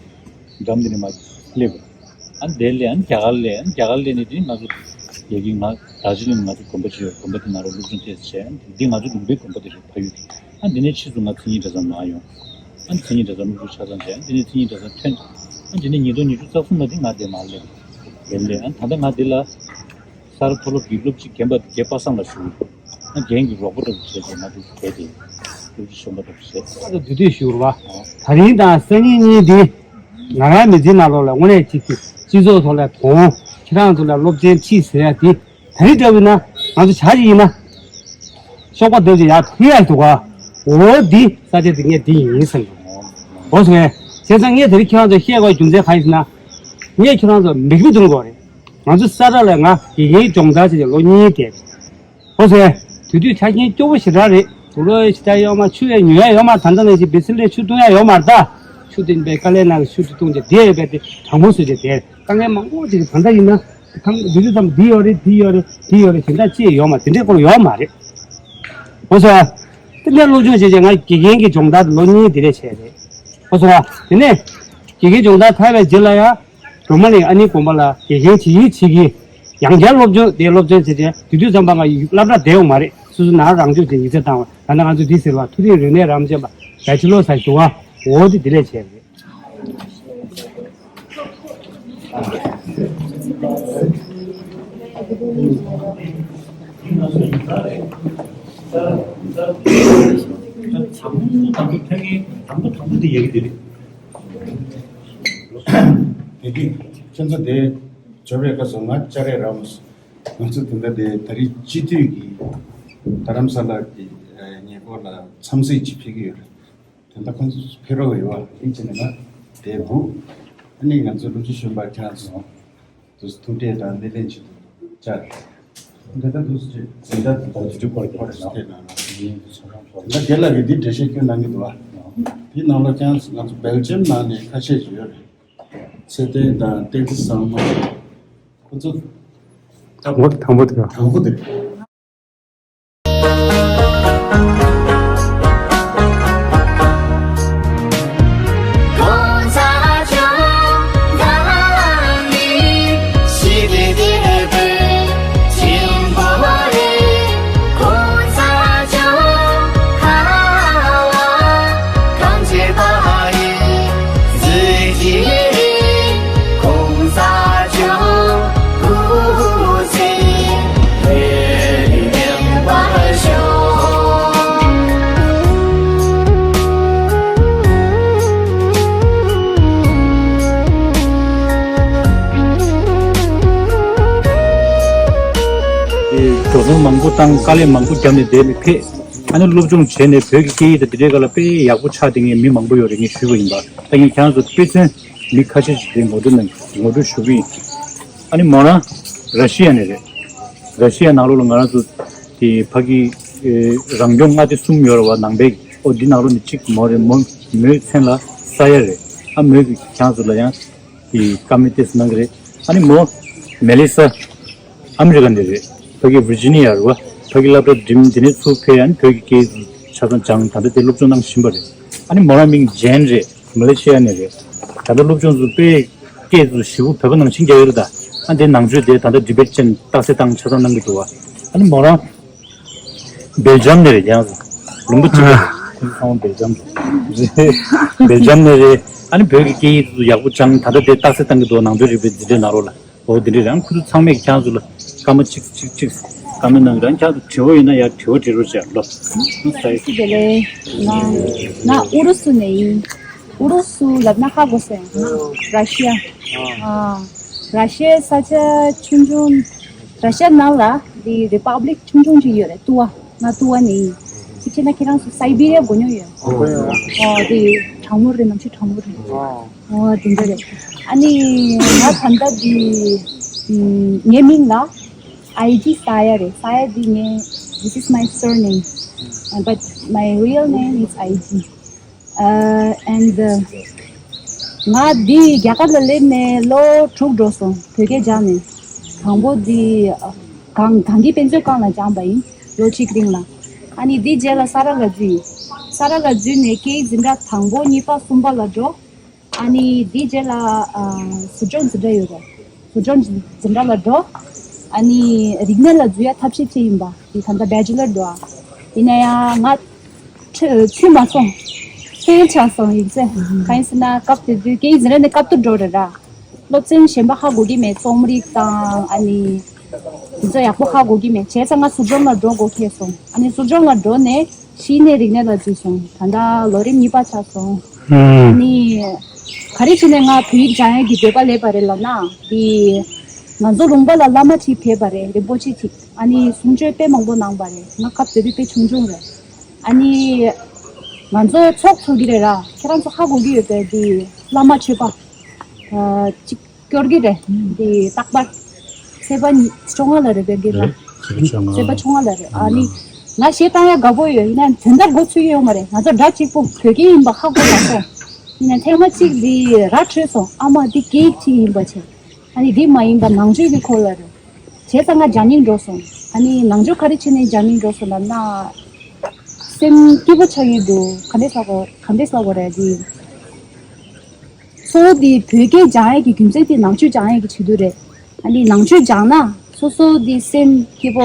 འགྲམ་དེ་ནས་མར་སླེབས་པ། ཨ་དེ་ལས་ཨ་རྒྱ་གར་ལ་ཨ་རྒྱ་གར་སླེབས་ནས་དེ་ང་ཚོ་ཡ་གི་ང་དར་ཇི་ལིང་ང་ཚོ་དགོན་པ་ཅིག་ཡོད། དགོན་པ་དེ་ནང་ལ་སློབ་སྦྱོང་ཏོག་ཙམ་བྱས། ཨ་འདི་ང་ཚོ་ལུང་པའི་དགོན་པ་དེ་རེད། ཕ་ཡུལ་དེ། ཨ་འདི་ནས་ཕྱིས་སུ་ང་མཚན་ཉིད་གྲྭ་ཚང་མར་ཡོང་། ཨ་མཚན་ཉིད་གྲྭ་ཚང་སློབ་ཕྲུག་ཆ་ཚང་བྱས། ཨ་འདི་ནས་མཚན་ཉིད་གྲྭ་ཚང་ཐོན། ཨ་འདི་ནས་ཉིས་སྟོང་ཉི་ཤུ་རྩ་གསུམ་ལ་དེ་ང་དེ་མར་སླེབས། དེ་ལས་ཨ་ད་ལྟ་ང་འདི་ལ་ས་རཱ་མཐོ་སློབ་ཀྱི་སློབ་སྤྱི་རྒན་པ་དེ་རྒན་པ་སངས་ལ་ཞུགས། ཨ་རྒན་གྱི་རོགས་པ་འདྲ་པོ་བྱས་ཏེ་ང་འདི་བསྡད་དེ་སློབ་སྤྱི་གཞོན་པ་འདྲ་པོ་བྱས། ཨ་ད་དུས་དུས་ཞུ་རུ་བ། ད་རིང་དང་སང་ཉིན་གཉིས་འདི་ང་རང་མི་ཚེའི་ནང་ལོགས་ལ་དངོས་གནས་ཅིག་གི་སྤྱི་ཚོགས་ཐོག་ལ་དོན་ཁྱེད་རང་ཚོ་ལ་སློབ་ཚན་ཁྲིད་ཟེར་ཡ་འདི། ད་རིང་འདྲ་བོ་ན་ང་ཚོ་བྱ་ཞིག་ཡིན་ན། གཤོག་པ་རྡོ་རྗེ་ཡར་ཕུལ་ཡ་འདུག་ག་འོ་འདི་ས་ཆ་འདི་ངས་འདི་ཡིན་ཟེར་འདུག་འོ་སོང་ངས། བྱས་ཙང་ངས་དེ་རིང་ཁྱེད་རང་ཚོ་བཤད་དགོས་རྒྱུ་མཚན་གང་ཡིན་ཟེར་ན། ངས་ཁྱེད་རང་ཚོ་མིག་དཔེ་སྟོན་དགོས་རེད། ང་ཚོ་ས་རཱ་ལ་ང་དགེ་རྒན་སྦྱོང་བརྡར་བྱས་ཏེ་ལོ་གཉིས་བསྡད། འོ་སོང་ངས། དུས་དུས་ཆ་རྐྱེན་སྐྱོ་པོ་ཞེ་དྲག་རེད། དུག་ལོག་ཞེ་དྲག་ཡོད་མ། ཆུ་ཡང་ཉོ་ཡ་ཡོད་མ། ད་ལྟ་ནང་བཞིན་བི་སི་ལིན་ཆུ་བཏུང་ཡ་ཡོད་མ་རེད་ད། ཆུ་དེ་པའི་དཀའ་ལས་ནང་གི་ཆུ་དེ་བཏུང་བྱས་བསྡད་རེད། དཀའ་ངལ་མང་པོ་ཅིག་དང་ད་ཡིན་ན། ཁང་དེ་དུས་ཙམ་འདི་ཡོད་རེད། འདི་ཡོད་རེད། འདི་ཡོད་རེད། གཞན་དག་ཅི་ཡང་ཡོད་མ། དེ་འདྲའི་སྐོར་ཡོད་མ་རེད། ཨོ་སོ། དེ་ནས་སློབ་སྦྱོང་བྱས་རྗེས་ང་དགེ་རྒན་གྱི་སྦྱོང་བརྡར་ལོ་གཉིས་དེ་འདྲས་བྱས་རེད། ཨོ་སོ། དེ་ནས་དགེ་རྒན་སྦྱོང་བརྡར་ཐར་བའི་རྗེས་ལ་ཡང་རོ་མ་ནི་ཨ་ནི་དགོན་པ་ལ་དགེ་རྒན་བྱེད་ཡིག་བྱེད་ཀྱི། ཡང་བསྐྱར་སློབ་སྦྱོང་དེ་སློབ་སྦྱོང་བྱས་རྗེས་དེ་དུས་ཙམ་པ་ང་སློབ་གྲྭ་བསྡད་ཡོད་མ་རེད། སོ་སོ་ནང་རང་སྦྱོང་བྱས་ཡིག་ཚད་བཏང་བ། ད་ནང་ང་ཚོ་འདི་ཟེར་བ་མཐོ་རིམ་རིག་གནས་རང་བྱས་པ་བེ་ཆི་ལོ་ཟེར་ཞུ་བ། འོ་དེ་དེ་ལས་བྱས་རེད། དང་པོ་དང་པོ་ཐོན་མཁན་དང་པོ་དང་པོ་དེ་ཡ་གི་དེ་རེད། དེ་གི་ཁྱེད་ཚོ་དེ་འབྱོར་བའི་སྐབས་སུ་ང་བཅར་ཡ་རག་མ་སོང་། ང་ཚོ་དེ་འདྲ་དེ་ད་རེས་སྤྱི་འཐུས་ཀྱི་ རྡ་རམ་ས་ལ་གི་ཨ་ཉེ་འཁོར་ལ་འཚམས་གཟིགས་ཅིག་ཕེབས་ཀྱི་ཡོད་རེད། དེ་འདྲ་ཁོང་ཚོ་ཕེབས་རོགས་ཡོད་པ་ཨིན་ཅི་ནས་ན་དེ་འདུག་ཨ་ནི་ང་ཚོ་ལོ་རྒྱུས་གཞོན་པ་ཁྱེད་རང་ཚོ་དུས་ཐུག་འཕྲད་དང་སྣེ་ལེན་བྱེད་དུ་བཅར། འདི་ལྟར་དུས་ཚོད་འཛིན་གྲྭ་དུ་དུས་ཚོད་སྐོར་སྐོར་ནང་དེ་ནང་ལ་ཡིན་དུ་ཆ་ཚང་ཚོ་ད་དེ་ལ་གི་འདི་འགྲེལ་བཤད་སྐྱོན་གནང་གི་འདུག་ཨ། དེ་ནང་ལ་ཀྱང་ང་ཚོ་སྦེལ་ཇམ་ནང་ནས་ཁ་ཤས་ཅིག་ཡོད་རེད། ཚེ་བརྟན་དང་བསྟན་འཛིན་བཟང་མོ། ཁོ་ཚོ་དང་པོ་དང་པོ་དེ་རེད། དང་པོ་དེ་རེད། འགྲོ་སོང་མང་པོ་བཏང་དཀའ་ལས་མང་པོ་བརྒྱབ་ནས་བསྡད་ནས་ཕེབས། ཨ་ནི་སློབ་སྦྱོང་བྱས་ནས་བོད་ཀྱི་སྐད་ཡིག་དང་དེ་འདྲའི་སྒང་ལ་དཔེ་ཡག་པོ་ཆགས་བསྡད་མཁན་མི་མང་པོ་ཡོད་རེད་ངས་ཞུས་པ་ཡིན་པ། ད་ངས་ཁྱེད་རང་ཚོ་དཔེ་མཚོན་མི་ཁ་ཤས་ཤིག་དེ་ངོ་སྤྲོད་གནང་ངོ་སྤྲོད་ཞུ་གི་ཡིན། ཨ་ནི་མོ་རང་ར་ཤི་ཡ་ནས་རེད། ར་ཤི་ཡ་ནང་ལོགས་ལ་ང་རང་ཚོ་དེ་ཕ་གི་ཨེ་རང་སྐྱོང་མངའ་སྡེ་གསུམ་ཡོད་རེད་བ། ནང་པའི་ཨོ་འདི་ནང་ལོགས་ནས་གཅིག་མོ་རེད། མོ་མོའི་མཚན་ལ་ས་ཡ་རེད། ཨ་མོས་ཀྱི་ཁྱེད་རང་ཚོ་ལ་ཡང་དེ་བཀའ་མོལ་ཏོག་ཙམ་གནང་གི་རེད། ཨ་ནི་མོ་མེ་ལི་ས་ཨ་མི་རི་ཀ་ནས་རེད། ཕ་གི་ཝིར་ཇི་ནི་ཡ་རེད་བ། ཕ་གི་སློབ་གྲྭ་འགྲིམ་དེ་ནས་ཚུར་ཕེབས། ཨ་ནི་བོད་ཀྱི་སྐད་ཆ་ཚང་སྦྱངས། ད་ལྟ་དེ་སློབ་སྦྱོང་གནང་བཞིན་པ་རེད། ཨ་ནི་མོ་རང་མིང་ཇེན་རེད། མ་ལེ་ཤི་ཡ་ནས་རེད། ད་ལྟ་སློབ་སྦྱོང་ཚོ་དཔེ་སྐད་ཚོ་ཞེ་པོ་བོད་པ་ནང་བཞིན་རྒྱག་ཡོད་རེད་ད། ཨ་འདི་ནང་ཆོས་དེ་ད་ལྟ་ཌི་བེཊ་ཅན་རྟགས་གསལ་བཏང་ཆ་ཚང་གནང་གི་འདུག་བ། ཨ་ནི་མོ་རང་སྦེལ་ཇམ་ནས་རེད། ཡང་ལུང་པ་གཅིག་རེད། ཁོང་ཚོ་ཚང་མ་སྦེལ་ཇམ་རེད། སྦེལ་ཇམ་ནས་རེད། ཨ་ནི་བོད་ཀྱི་སྐད་ཡིག་ཚོ་ཡག་པོ་སྦྱངས། ད་ལྟ་དེ་རྟགས་གསལ་བཏང་གི་འདུག་ནང་ཆོས་རིག་པའི་འཛིན་གྲྭའི་ནང་ལོགས་ལ། འོ་དེ་འདྲ་རང་ཁོ་ཚོ་ཚང་མས་ཁྱེད་ཚོ་ལ་སྐར་མ་གཅིག་གཅིག་གཅིག་བཀའ་མོལ་གནང་། རང་ཁྱེད་ཚོ་དྲི་བ་ཡོད་ན་ཡར་དྲི་བ་འདྲི་རོགས་བྱས་ལོ། སི་དེ་ལེ། ང་ང་ཨུ་རུ་སུ་ནས་ཡིན། ཨུ་རུ་སུ་ལབ་ན་ཧ་གོ་སོང་། ར་ཤི་ཡ། ཨ། ར་ཤི་ཡའི་ས་ཆ་ཆུང་ཆུང་། ར་ཤི་ཡ་ནང་ལ་འདི་རི་པབ་ལིག་ཆུང་ཆུང་ཅིག་ཡོད་རེད། ཏུ་ཝ། ང་ཏུ་ཝ་ནས་ཡིན། ཅིག་བྱས་ན་ཁྱེད་རང་ཚོ་སའི་བི་རི་ཡ་གོ་མྱོང་ཡོད། ཨོ་དེ་གྲང་མོ་རེད། ནམ་ཕྱེད་གྲང་མོ་རེད། ཨོ་དེ་འདྲ་རེད། ཨ་ནི་ང་ད་ལྟ་འདི་ངའི་མིང་ལ་ཨའི་ཇི་ས་ཡ་རེད། ས་ཡ་འདི་ངའི། This is my surname, but my real name is I G. Uh, and uh, ང་འདི་རྒྱ་གར་ལ་སླེབས་ནས་ལོ་དྲུག་འགྲོ་སོང་། བོད་སྐད་སྦྱངས་ནས། དང་པོ་འདི་གངས་གངས་སྐྱིད་དཔེ་མཛོད་ཁང་ལ་སྦྱངས་པ་ཡིན། ལོ་གཅིག་རིང་ལ། ཨ་ནི་འདི་རྗེས་ལ་ས་རཱ་ལ་འཛུལ། ས་རཱ་ལ་འཛུལ་ནས་སྐད་ཡིག་འཛིན་གྲྭ་དང་པོ་གཉིས་པ་གསུམ་པ་ལ་འགྲོ། ཨ་ནི་འདི་རྗེས་ལ་ཨ་ཟུར་སྦྱོང་འཛིན་གྲྭ་ཡོད་རེད། ཟུར་སྦྱོང་འཛིན་གྲྭ་ལ་འགྲོ། ཨ་ནི་རིག་གནས་ལ་འཛུལ་ཡ་ཐབས་ཤེས་བྱས་ཡིན་པ། འདི་ད་ལྟ་བེ་ཅི་ལར་འགྲོ་ཨ། ཡིན་ན་ཡང་ང་ཚུད་མ་སོང་། ཕེལ་ཆགས་སོང་ཡིན་ཚེ། གང་ཡིན་ཟེར་ན་སྐབས་དེ་དུས་སྐད་ཡིག་འཛིན་གྲྭ་ནས་སྐབས་ཐོག་འགྲོ་རེད་ར། སློབ་ཚན་གཞན་པ་ཧ་གོ་གི་མེད། རྩོམ་རིག་དང་ཨ་ནི་དེ་ཚོ་ཡག་པོ་ཧ་གོ་གི་མེད། བྱས་ཙང་ང་ཟུར་སྦྱོང་ལ་འགྲོ་དགོས་ཁེལ་སོང་། ཨ་ནི་ཟུར་སྦྱོང་ལ་འགྲོ་ནས་གཞི་ནས་རིག་གནས་ལ་འཛུལ་སོང་། ད་ལྟ་ལོ་རིམ་གཉིས་པ་ཆགས་སོང་། ཨ་ནི་ག་རེ་བྱས་ནས་ང་བོད་ཡིག་སྦྱང་ཡས་ཀྱི་འདོད་པ་སླེབས་པ་རེད་ལབ་ན། འདི་ང་ཚོ་ལུང་པ་ལ་བླ་མ་གཅིག་ཕེབས་པ་རེད། རིན་པོ་ཆེ་གཅིག་ཨ་ནི་གསུང་ཆོས་དཔེ་མང་པོ་གནང་པ་རེད། ང་སྐབས་དེ་དུས་དཔེ་ཆུང་ཆུང་རེད། ཨ་ནི་ང་ཚོ་ཚོགས་ཚུགས་ཀྱི་རེད་ར། ཁྱེད་རང་ཚོ་ཧ་གོ་གི་ཡོད་པས། འདི་བླ་མ་ཆོས་པ་ཨ་གཅིག་སྐྱོར་གྱི་རེད། འདི་རྟག་པར་ཚེས་པ་ཉི་བཅོ་ལྔ་ལ་རེད་པས། འདི་ལ་རེད། ཚེས་པ་བཅོ་ལྔ། ཚེས་པ་བཅོ་ལྔ་ལ་རེད། ཨ་ནི་ང་གཞས་བཏང་ཡ་དགའ་པོ་ཡོད། ཡིན་ནའང་དོན་དག་མགོ་ཚོས་ཀྱི་ཡོད་མ་རེད། ང་ཚོ་སྒྲ་གཅིག་པོ་བོད་སྐད་ཡིན་པ་ཧ་གོ་མ་སོང་། ཡིན་ནའང་ཐེངས་མ་གཅིག་འདི་ར་འཕྲོད་སོང་། ཨ་མ་འདི་སྐད་ཡིག་ཅིག་ཡིན་པ་བྱས། ཨ་ནི་འདི་མ་ཡིན་པ་ནང་ཆོས་ཀྱི་སྐོར་ལ་རེད། བྱས་ཙང་ང་སྦྱང་སྙིང་འདོད་སོང་། ཨ་ནི་ནང་ཆོས་ག་རེ་བྱས་ནས་སྦྱང་སྙིང་འདོད་སོང་ལབ་ན། སེམས་སྐྱིད་པོ་ཆགས་ཀྱི་འདུག་ག་འདྲས་ལབ་དགོས་ག་འདྲས་ལབ་དགོས་རེད། འདི་གཙོ་བོ་འདི་བོད་སྐད་སྦྱང་ཡས་ཀྱི་རྒྱུ་མཚན་དེ་ནང་ཆོས་སྦྱང་ཡས་ཀྱི་ཆེད་དུ་རེད། ཨ་ནི་ནང་ཆོས་སྦྱངས་ན་སོ་སོ་འདི་སེམས་སྐྱིད་པོ་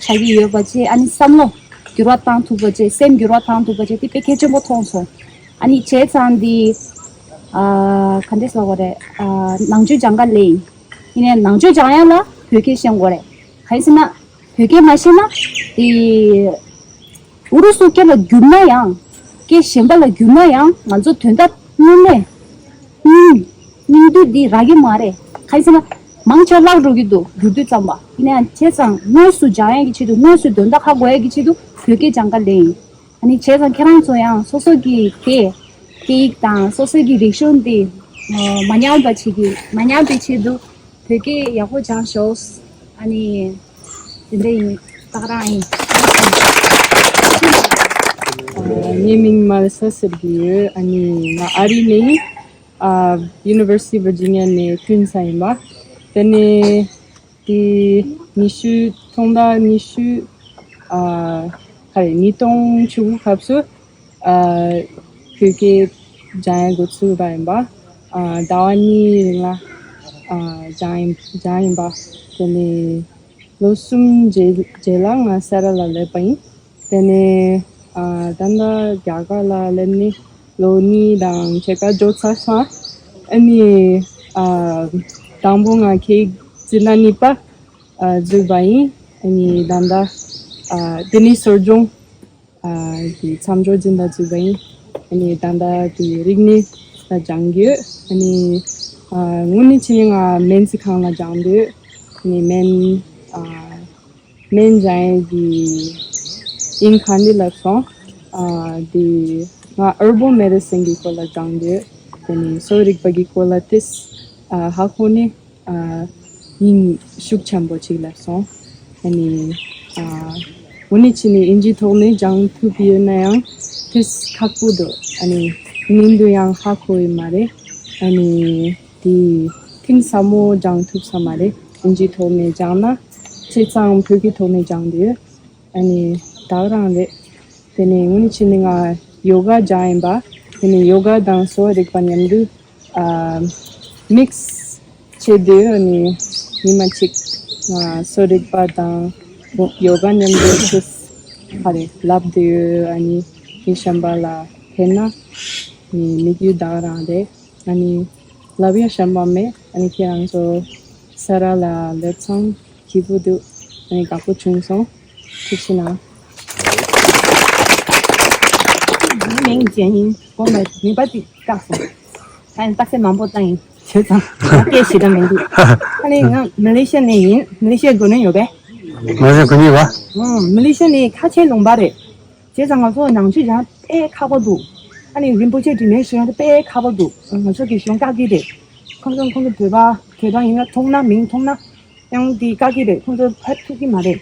ཆགས་ཀྱི་ཡོད་པ་བྱས། ཨ་ནི་བསམ་བློ་འགྱུར་བ་བཏང་ཐུབ་པ་བྱས། སེམས་འགྱུར་བ་བཏང་ཐུབ་པ་བྱས། དེ་དཔེ་གལ་ཆེན་པོ་མཐོང་སོང་། ཨ་ནི་བྱས་ཙང་འདི་ཨ་ག་འདྲས་ལབ་དགོས་རེད། ཨ་ནང་ཆོས་སྦྱང་ག་སླེབས་ཡིན། ཡིན་ནའང་ནང་ཆོས་སྦྱང་ཡ་ལ་བོད་སྐད་ཤེས་དགོས་རེད། གང་ཡིན་ཟེར་ན་བོད་སྐད་མ་ཤེས་ན་དེ་ཨུ་རུ་སུ་སྐད་ལ་བསྒྱུར་ན་ཡང་། སྐད་གཞན་པ་ལ་བསྒྱུར་ན་ཡང་ང་ཚོ་དོན་དག་དངོས་གནས་སྙིང་སྙིང་བསྡུས་འདི་རག་གི་མ་རེད། གང་ཡིན་ཟེར་ན་ མང་ཆེ་བརླག་འགྲོ་གི་འདུག་འགྱུར་དུས་ཙམ་པ། ཡིན་ན་ཡང་བྱས་ཙང་དངོས་སུ་སྦྱང་ཡག་གི་ཆེད་དུ། དངོས་སུ་དོན་དག་ཧ་གོ་ཡག་གི་ཆེད་དུ་བོད་སྐད་སྦྱང་ག་ལེན་ཡིན། ཨ་ནི་བྱས་ཙང་ཁྱེད་རང་ཚོ་ཡང་སོ་སོ་གི་སྐད་སྐད་ཡིག་དང་སོ་སོ་གི་རིག་གཞུང་དེ་མ་ཉམས་པ་བྱེད་ཀྱི། མ་ཉམས་པའི་ཆེད་དུ་བོད་སྐད་ཡག་པོ་སྦྱང་ཤོག་ཨ་ནི་དེ་འདྲ་ཡིན། ད་ག་རང་ཡིན། ངའི་མིང་མལ་ས་ཟེར་གྱི་ཡོད། ཨ་ནི་ང་ཨ་རི་ནས་ཡིན། ཨ། University of Virginia ནས་ཐོན་ས་ཡིན་པ། དེ་ནས་དེ་ཉི་ཤུ། ཐོག་མཐའ་ཉི་ཤུ། ཨ། ག་རེ། ཉིས་སྟོང་བཅུ་དགུ་སྐབས་སུ། ཨ། བོད་སྐད་སྦྱང་ཡག་འགོ་ཚུགས་པ་ཡིན་པ། ཨ། ཟླ་བ་གཉིས་རིང་ལ། ཨ། སྦྱང་ཡིན། སྦྱང་ཡིན་པ། དེ་ནས་ལོ་གསུམ་རྗེས་རྗེས་ལ་ང་ས་ར་ལ་སླེབས་པ་ཡིན། དེ་ནས་ཨ། ད་ལྟ་རྒྱ་གར་ལ་སླེབས་ནས་ལོ་གཉིས་དང་ཕྱེད་ཀ་འགྲོ་ཚར་སོང་། ཨ་ནི་ཨ། དང་པོ་ང་ཁྱེད་འཛིན་གྲྭ་གཉིས་པ། ཨ། འཛུལ་བ་ཡིན། ཨ་ནི་ད་ལྟ་ཨ། དེ་ནས་གསོ་སྦྱོང་། ཨ། གི་མཚམས་སྦྱོར་འཛིན་གྲྭ་འཛུལ་བ་ཡིན། ཨ་ནི་ད་ལྟ་དེ་རིག་གནས་ལ་སྦྱང་གི་ཡོད། ཨ་ནི་ཨ། དངོས་གནས་བྱས་ནས་ང་སྨན་རྩིས་ཁང་ལ་སྦྱང་འདོད། ཨ་ནི་སྨན། ཨ། སྨན་སྦྱང་ཡག་གི་དབྱིངས་ཁ་འདི་ལབ་སོང་། ཨ། དེ་ང་herbal medicine གི་སྐོར་ལ་སྦྱང་འདོད། དེ་ནས་གསོ་རིག་པ་གི་སྐོར་ལ་ཏིས། ཨ། ཧ་གོ་ནས། ཨ། དབྱིངས་ཤུགས་ཆེན་པོ་ཅིག་ལབ་སོང་། ཨ་ནི་ཨ། དངོས་གནས་བྱས་ནས་ཨིན་ཇིའི་ཐོག་ནས་སྦྱང་ཐུབ་ཡོད་ན་ཡང་ཏིས་ཁག་པོ་འདུག་ཨ་ནི་སྔོན་དུ་ཡང་ཧ་གོ་ཡི་མ་རེད། ཨ་ནི་དེ་གཏིང་ཟབ་མོ་སྦྱང་ཐུབ་ས་མ་རེད། ཨིན་ཇིའི་ཐོག་ནས་སྦྱང་ན། བྱས་ཙང་བོད་ཀྱི་ཐོག་ནས་སྦྱང་འདོད། ཨ་ནི་ད་ག་རང་རེད། དེ་ནས་དངོས་གནས་བྱས་ནས་ང་ཡོ་ག་སྦྱང་ཡིན་པ། དེ་ནས་ཡོ་ག་དང་གསོ་བ་རིག་པ་མཉམ་དུ། ཨ། མིག་སི་བྱས་དུས། ཨ་ནི་ཉི་མ་གཅིག་ང་གསོ་རིག་པ་དང་ཡོ་ག་མཉམ་དུ་ཏིས་ག་རེ་ལབ་དུས། ཨ་ནི་མི་གཞན་པ་ལ་ཕན་ན། ཨ་ནི་དམིགས་ཡུལ་ད་ག་རང་རེད། ཨ་ནི་ལབ་ཡག་གཞན་པ་མེད། ཨ་ནི་ཁྱེད་རང་ཚོ་ས་ར་ལ་སླེབས་ཙང་སྐྱིད་པོ་འདུག་ཨ་ནི་དགའ་པོ་བྱུང་སོང་། ཐུགས་རྗེ་གནང་། ངའི་མིང་ཇེན་ཡིན། དགོངས་པ་མིན་པ་ཅིག་བཀག་སོང་། ད་ཡིན་རྟགས་གསལ་མང་པོ་བཏང་ཡིན། བྱས་ཙང་སྐད་ཞེ་དྲག་མི་འདུག་ཨ་ནི་ང་མ་ལེ་ཤི་ཡ་ནས་ཡིན། མ་ལེ་ཤི་ཡའི་འགྲོ་ནས་ཡོད་པས། མ་ལེ་ཤི་ཡ་འགྲོ་ནས་ཡོད་པ། ཨང་། མ་ལེ་ཤི་ཡ་ནས་ཁ་ཆེ་ལུང་པ་རེད། བྱས་ཙང་ང་ཚོ་ནང་ཆོས་སྦྱང་དཔེ་ཁག་པོ་འདུག་ཨ་ནི་རིན་པོ་ཆེ་དྲི་མེད་ཞུ་ཡག་དེ་དཔེ་ཁག་པོ་འདུག་ང་ཚོ་གི་གཞུང་བཀག་གི་རེད། ཁོང་ཚོ་ཁོང་ཚོ་བོད་པ་བོད་པ་ཡིན་ན་མཐོང་ན། མིང་མཐོང་ན་ཡང་དེ་བཀག་གི་རེད། ཁོང་ཚོ་ཕེབས་ཐུབ་ཀྱི་མ་རེད།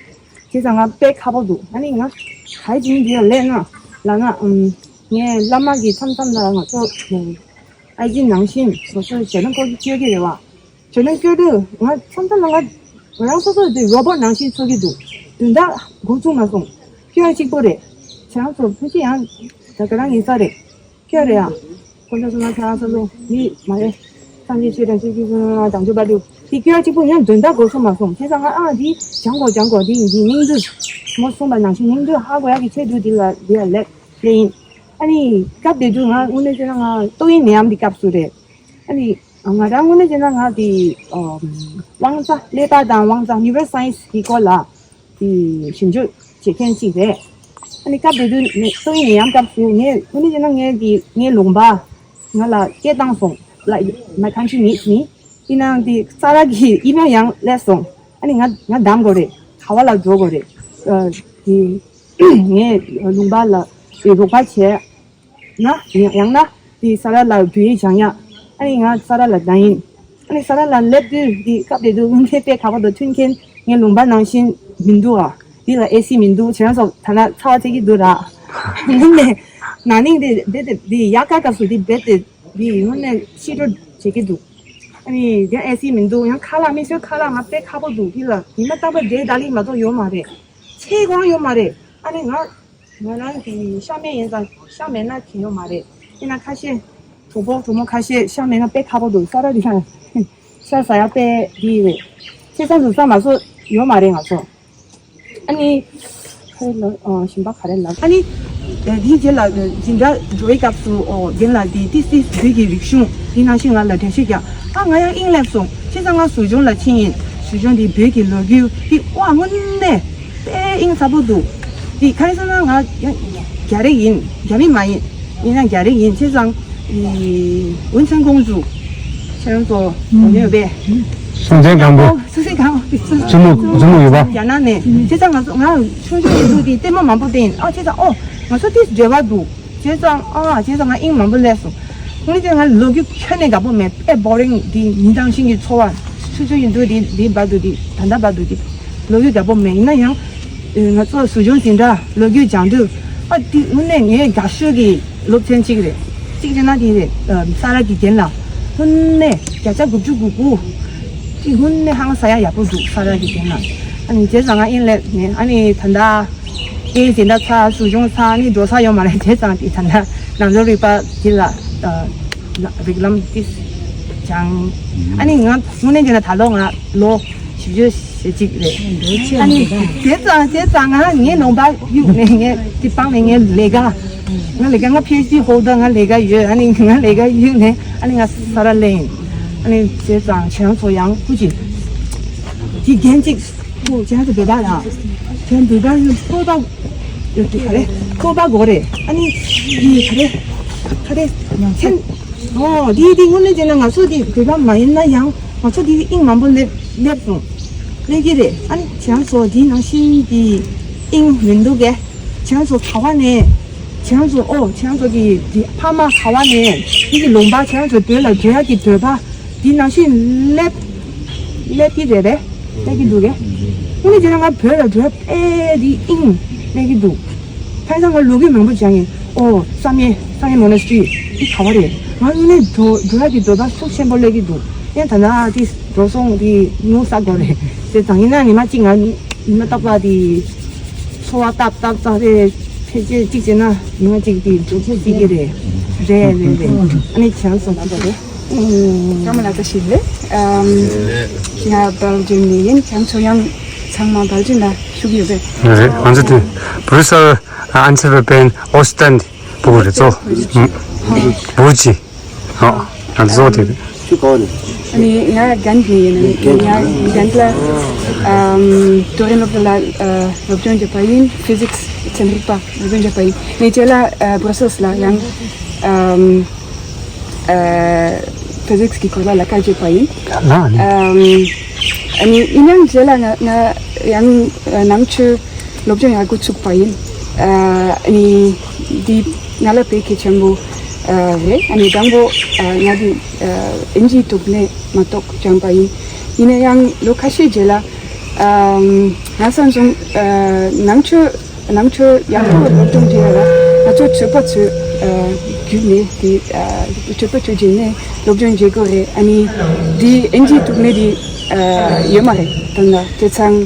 བྱས་ཙང་ང་དཔེ་ཁག་པོ་འདུག་ཨ་ནི་ང་ག་རེ་བྱེད་ཀྱི་འདི་ལ་སླེབས་ན་ལབ་ན། ཨམ། ངའི་བླ་མ་གི་མཚམས་མཚམས་ལ་ང་ཚོ་ཨ་ཙི་ནང་བཞིན་ང་ཚོ་ཞལ་ལག་སྐོར་གྱི་བཅོས་ཀྱི་རེད་བ། ཇོ་ནང་སྐྱོར་དུས་ང་མཚམས་མཚམས་ལ་ང་ང་རང་སོ་སོ་དེ་རོ་བོ་ནང་བཞིན་ཚོར་གྱི་འདུག་དོན་དག་འགོ་ཚུགས་མ་སོང་། སྐྱོ་གཅིག་པོ་རེད། ཁྱེད་རང་ཚོ་ཕལ་ཆེར་ཡང་ད་ག་རང་ཡིན་ས་རེད། སྐྱོ་རེད་ཨ། ཁོང་ཚོ་སོང་ན་ཁྱེད་རང་ཚོ་ལོ་ཡིད་མ་རེད། སངས་རྒྱས་ཆོས་དང་ཆོས་ཀྱི་བཟུང་ན་དང་ཆོས་པ་འདུག་དེ་སྐྱོ་གཅིག་པོ་ཡང་དོན་དག་འགོ་ཚུགས་མ་སོང་། བྱས་ཙང་ང་ཨ་འདི་སྦྱང་དགོས་སྦྱང་དགོས། འདི་འདི་སྙིང་བསྡུས་མོ་གསུངས་པ་ནང་བཞིན་སྙིང་བསྡུས་ཧ་གོ་ཡག་གི་ཆེད་དུ་འདི་ལ་འདི་ལ་སླེབས་སླེབས་ཡིན། ཨ་ནི་སྐབས་དེ་དུས་ང་དངོས་གནས་བྱས་ན་ང་ཏོག་དབྱིབས་ནད་ཡམས་འདི་སྐབས་སུ་རེད། ཨ་ནི། ང་རང་དངོས་གནས་བྱས་ན་ང་དེ་ཨ་དབང་རྩ། ཀླད་པ་དང་དབང་རྩ། Neuroscience གི་སྐོར་ལ་དེ་ཞིབ་འཇུག་བྱེད་མཁན་ཅིག་རེད། ཨ་ནི་སྐབས་དེ་དུས་ནད་ཏོག་དབྱིབས་ནད་ཡམས་སྐབས་སུ་ངས་དངོས་གནས་བྱས་ན་ངའི་དེ་ངའི་ལུང་པ་ང་ལ་སྐད་བཏང་སོང་། Like, my country needs me. ཡིན་ནའང་དེ་ས་ར་གི་ཨི་མེལ་ཡང་སླེབས་སོང་། ཨ་ནི་ང་ང་བདམས་དགོས་རེད། ག་བ་ལ་འགྲོ་དགོས་རེད། ཨ་དེ་ངའི་ལུང་པ་ལ་དེ་རོགས་པ་བྱས། ན། ཡང་ཡང་ན་དེ་ས་ར་ལ་བོད་ཡིག་སྦྱང་ཡག་ཨ་ནི་ང་ས་ར་ལ་བདམས་ཡིན། ཨ་ནི་ས་ར་ལ་སླེབས་དུས་དེ་སྐབས་དེ་དུས་དངོས་གནས་དཔེ་ཁག་པོ་འདུག་མཐུན་རྐྱེན་ངའི་ལུང་པ་ནང་བཞིན་མི་འདུག་ཨ། འདི་ལ་ཨེ་སི་མི་འདུག་ཁྱེད་རང་ཚོ་ཐ་ན་ཚ་བ་ཚད་ཀྱི་འདུག་ར། དངོས་གནས་ན་ནིང་དེ་རྦད་དེ་དེ་དབྱར་ཁ་སྐབས་སུ་དེ་རྦད་དེ་དེ་དངོས་གནས་ཕྱི་དྲོ་བྱེད་ཀྱི་འདུག་ཨ་ནི་དེ་ཨེ་སི་མི་འདུག་ཡང་ཁ་ལག་མི་སོས་ཁ་ལག་ང་དཔེ་ཁག་པོ་འདུག་དེ་ལ་ཉི་མ་རྟག་པར་འབྲས་དང་ལི་མ་གཏོགས་ཡོད་མ་རེད། ཚལ་གང་ཡོད་མ་རེད། ཨ་ནི་ང་ང་རང་གི་ཤ་མེད་ཡིན་ཙང་ཤ་མེད་ན་གི་ཡོད་མ་རེད། ཡིན་ན་ཁ་ཤས་གྲོགས་པོ་གྲོགས་མོ་ཁ་ཤས་ཤ་མེད་ན་དཔེ་ཁག་པོ་འདུག་ས་ར་དེ་ཡང་ཤ་ཟ་ཡག་དཔེ་དེ་རེད། ཁྱེད་ཚང་དུ་ས་མ་སོ་ཡོད་མ་རེད་ང་ཚོ། ཨ་ནི་ག་རེ་ལབ་ཨ་གཞན་པ་ག་རེ་ལབ། ཨ་ནི་དེའི་རྗེས་ལ་འཛིན་གྲྭ་འགྲོ་བའི་སྐབས་སུ་ཨོ་རྒན་ལགས་དེ་ཏི་སི་བོད་ཀྱི་རིག་གཞུང་དེ་ནང་བཞིན་ང་ལ་འགྲེལ་བཤད་རྒྱག་ཨ་ང་ཡང་དབྱིངས་སླེབས་སོང་། བྱས་ཙང་ང་ཟུར་སྦྱོང་ལ་ཕྱིན་ཡིན། ཟུར་སྦྱོང་དེ་བོད་ཀྱི་ལོ་རྒྱུས་དེ་ཨོ་ཨ་དངོས་གནས། དཔེ་དབྱིངས་ཚ་པོ་འདུག་འདི་གང་ཡིན་ཟེར་ན་ང་ཡང་རྒྱ་རིགས་ཡིན། རྒྱ་མི་མ་ཡིན། ཡིན་ན་རྒྱ་རིགས་ཡིན། བྱས་ཙང་འི་ཝུན་ཆན་ཀོང་ཇུ་ཁྱེད་རང་ཚོ་གོ་མྱོང་ཡོད་པས། མཚན་གང་པོ། སུ་སི་གང་པོ། བཙུན་མོ་བཙུན་མོ་ཡོད་པ། རྒྱ་ནག་ནས། བྱས་ཙང་ང་ཚོ་ང་ཆུང་ཆུང་ཡིན་དུས་དེ་ལྟད་མོ་མང་པོ་བལྟས་ཡིན། ཨ་བྱས་ཙང་ཨོ་ང་ཚོ་དེ་འབྲེལ་བ་འདུག་བྱས་ཙང་ཨ་བྱས་ཙང་ང་དབྱིངས་མང་པོ་སླེབས་སོང་། དངོས་གནས་ང་ལོ་རྒྱུས་ཁྱོན་ནས་དགའ་པོ་མེད། དཔེ་boring། དེ་ཉིན་དང་ཤིང་གི་འཚོ་བ། ཆུང་ཆུང་ཡིན་དུས་དེ་དེ་བར་དུ་དེ་ད་ལྟ་བར་དུ་དེ་ལོ་རྒྱུས་དགའ་པོ་མེད། ཡིན་ན་ཡང་ང་ཚོ་ཟུར་སྦྱོང་འཛིན་གྲྭ་ལོ་རྒྱུས་སྦྱང་དུས་ཨ་དེ་དངོས་གནས་ངའི་དགའ་ཤོས་ཀྱི་སློབ་ཚན་གཅིག་རེད། གཅིག་བྱས་ན་དེ་རེད། ཨ་ས་ར་གི་རྒན་ལགས། དངོས་གནས་བརྒྱ་ཆ་དགུ་བཅུ་གོ་དགུ་ཅིག་དངོས་གནས་ཧང་སང་ཡག་པོ་འདུག་ས་ར་གི་རྒན་ལགས། ཨ་ནི་བྱས་ཙང་ང་དབྱིངས་སླེབས་ནས་ཨ་ནི་ད་ལྟ་ངའི་འཛིན་གྲྭ་ཚར། ཟུར་སྦྱོང་ཚར། ཨ་ནི་འགྲོ་ས་ཡོད་མ་རེད། བྱས་ཙང་དེ་ད་ལྟ་ནང་སྦྱོང་རིག་པ་དེ་ལ་ཨ་རིགས་ལམ་ཏིས་སྦྱངས། ཨ་ནི་ང་དངོས་གནས་བྱས་ན་ད་ལོ་ང་ལོ་བཞི་བཅུ་ཞེ་གཅིག་རེད། ཨ་ནི་དེ་ཙང་དེ་ཙང་ང་ངའི་ལུང་པ་གཡུགས་ནས་ངས་དེ་སྤངས་ནས་ངའི་ལས་ཀ། ང་ལས་ཀ་ང་PhD holder། ང་ལས་ཀ་ཡོད། ཨ་ནི་ང་ལས་ཀ་གཡུགས་ནས་ཨ་ནི་ང་ས་ར་སླེབས་ཡིན། ཨ་ནི་དེ་ཙང་ཁྱེད་རང་ཚོ་ཡང་སྐུ་མཁྱེན། དེ་རྒན་གཅིག་ཁོ་ཁྱེད་རང་ཚོ་བོད་པ་ར། ཁྱེད་རང་བོད་པ་ཡིན་སྤོབས་པ་ཡོད་དེ་ག་རེ་སྤོབས་པ་དགོས་རེད། ཨ་ནི་དེ་ག་རེ་ག་རེ་ཁྱེད། ཨོ་དེ་དེ་དངོས་གནས་བྱས་ན་ང་ཚོ་དེ་བོད་པ་མ་ཡིན་ན་ཡང་ང་ཚོ་དེ་དབྱིངས་མང་པོ་སླེབས་སླེབས་སོང་། སླེབས་ཀྱི་རེད། ཨ་ནི་ཁྱེད་རང་ཚོ་དེ་ནང་བཞིན་གྱི་དབྱིངས་མི་འདུག་གས། ཁྱེད་རང་ཚོ་ག་བ་ནས། ཁྱེད་རང་ཚོ་ཨོ་ཁྱེད་རང་ཚོ་གི་དེ་ཕ་མ་ག་བ་ནས་དེ་གི་ལུང་པ་ཁྱེད་རང་ཚོ་བོད་ལ་འགྲོ་ཡག་གི་འདོད་པ་དེ་ནང་བཞིན་སླེབས་སླེབས་ཀྱི་རེད་པས། སླེབས་ཀྱི་འདུག་གས། དངོས་གནས་བྱས་ན་ང་བོད་ལ་འགྲོ་ཡག་དཔེ་དེ་དབྱིངས་སླེབས་ཀྱི་འདུག་ཁ་སང་ང་ལོ་རྒྱུས་མང་པོ་སྦྱངས་ཡིན། ཨོ་བསམ་ཡས་བསམ་ཡས་monastery་དེ་ག་བ་རེད། ང་དངོས་གནས་འགྲོ་འགྲོ་ཡག་གི་འདོད་པ་ཤུགས་ཆེན་པོ་སླེབས་ཀྱི་འདུག་ཡང་ད་ལྟ་དེ་འགྲོ་སོང་དེ་ཉུང་ས་དགོས་རེད་ཟེར་ཙང་། ཡིན་ན་ཉི་མ་གཅིག་ང་ཉི་མ་རྟག་པར་དེ་འཚོ་བ་སྟབས་སྟབས་ཙང་རེད། ཕལ་ཆེར་གཅིག་བྱས་ན་ཉི་མ་གཅིག་དེ་འགྲོ་ཚུགས་ཀྱི་རེད། རེད་རེད་རེད། ཨ་ནི་ཁྱེད་རང་ཚོ་ལ་རེད། ཀརྨ་ལགས་བཀྲ་ཤིས་བདེ་ལེགས། ཨམ། ང་སྦེལ་ཇམ་ནས་ཡིན། ཁྱེད་ཚོ་ཡང་ཚང་མ་སྦེལ་ཇམ་ལ་བཞུགས་ཡོད་པས། རེད། ང་ཚོ་དེ་Brussels Antwerpen Ostend་པུ་རེད་ཚོ། བུ་ཅི། ཨོ། ང་ཚོ་དེ་རེད། ཨ་ནི་ང་གྷན་ནས་ཡིན། ང་གྷན་ལ་ཨམ་རྡོ་རིང་སློབ་གྲྭ་ལ་སློབ་སྦྱོང་བྱས་པ་ཡིན། ཕི་ཟིག་སི་ཚན་རིག་པ་སློབ་སྦྱོང་བྱས་པ་ཡིན། ངས་རྗེས་ལ་Brussels་ལ་ཡང་ཨམ། ཕི་ཟིག་སི་གི་སྐོར་ལ་ལས་ཀ་བྱས་པ་ཡིན། ཨ་ནི། ཨམ། ཨ་ནི་ཡིན་ཡང་རྗེས་ལ་ང་ང་ཡང་ནང་ཆོས་སློབ་སྦྱོང་ཡག་པོ་ཚུགས་པ་ཡིན། ཨ་ནི་འདི་ང་ལ་བོད་སྐད་ཆེན་པོ་རེད། ཨ་ནི་དང་པོ་ང་འདི་ཨིན་ཇིའི་ཐོག་ནས་མ་གཏོགས་སྦྱངས་པ་ཡིན། ཡིན་ན་ཡང་ལོ་ཁ་ཤས་རྗེས་ལ་ང་བསམ་སོང་། ནང་ཆོས་ནང་ཆོས་ཡག་པོ་སློབ་སྦྱོང་བྱེད་ཡ་ལ་ང་ཚོ་ཆོས་པ་ཚོའི་བརྒྱུད་ནས་དེ་ཆོས་པ་ཚོའི་བརྒྱུད་ནས་སློབ་སྦྱོང་བྱེད་དགོས་རེད། ཨ་ནི་དེ་ཨིན་ཇིའི་ཐོག་ནས་དེ་ཡོད་མ་རེད། དོན་ལ་དེ་ཚང་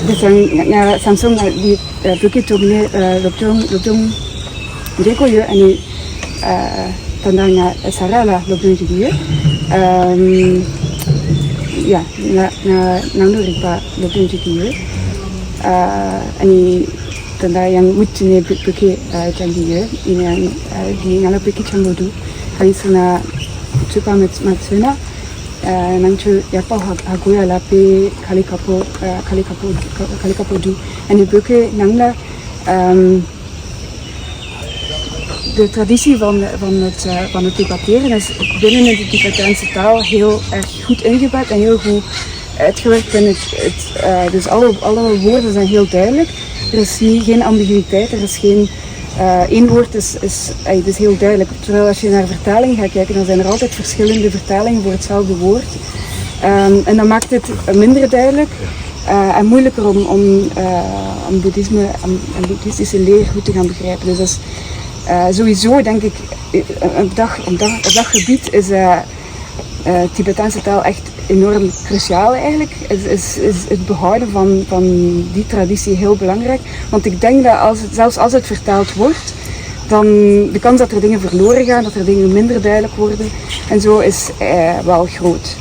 དེ་ཚང་ང་བསམ་སོང་། ང་དེ་བོད་སྐད་ཐོག་ནས་སློབ་སྦྱོང་སློབ་སྦྱོང་བྱེད་དགོས་ཡོད། ཨ་ནི། ད་ལྟ་ང་ས་ར་ལ་སློབ་སྦྱོང་བྱེད་ཀྱི་ཡོད། ཨམ། ཡ། ང་ང་ནང་ལུགས་རིག་པ་སློབ་སྦྱོང་བྱེད་ཀྱི་ཡོད། ཨ་ནི་ད་ལྟ་ཡང་མུ་མཐུད་ནས་བོད་བོད་སྐད་སྦྱང་གི་ཡོད། ཡིན་ཡང་འདི་ང་ལ་བོད་སྐད་ཆེན་པོ་འདུག་གང་ཡིན་ཟེར་ན་ཆོས་པ་མ་མ་ཚོས་ན་ནང་ཆོས་ཡག་པོ་ཧ་ཧ་གོ་ཡ་ལ་དཔེ་དཀའ་ལས་ཁག་པོ་དཀའ་ལས་ཁག་པོ་དཀའ་ལས་ཁག་པོ་འདུག་ཨ་ནི་བོད་སྐད་ནང་ལ་ཨམ། De traditie van, van, het, eh, van het debatteren is binnen de Tibetaanse taal heel erg goed ingebed en heel goed uitgewerkt. En het, het, eh, dus alle, alle woorden zijn heel duidelijk. Er is niet, geen ambiguïteit, er is geen, eh, één woord is, is, eh, het is heel duidelijk. Terwijl als je naar vertaling gaat kijken, dan zijn er altijd verschillende vertalingen voor hetzelfde woord. Ehm, en dan maakt het minder duidelijk, eh, en moeilijker om, om, eh, om boeddhisme, om, om boeddhistische leer goed te gaan begrijpen. Dus dat is, eh, sowieso, denk ik, eh, op dat, op dat, op dat gebied is, eh, eh, Tibetaanse taal echt enorm cruciaal eigenlijk. Is, is, is het behouden van, van die traditie heel belangrijk. Want ik denk dat als het, zelfs als het vertaald wordt, dan de kans dat er dingen verloren gaan, dat er dingen minder duidelijk worden en zo is, eh, wel groot.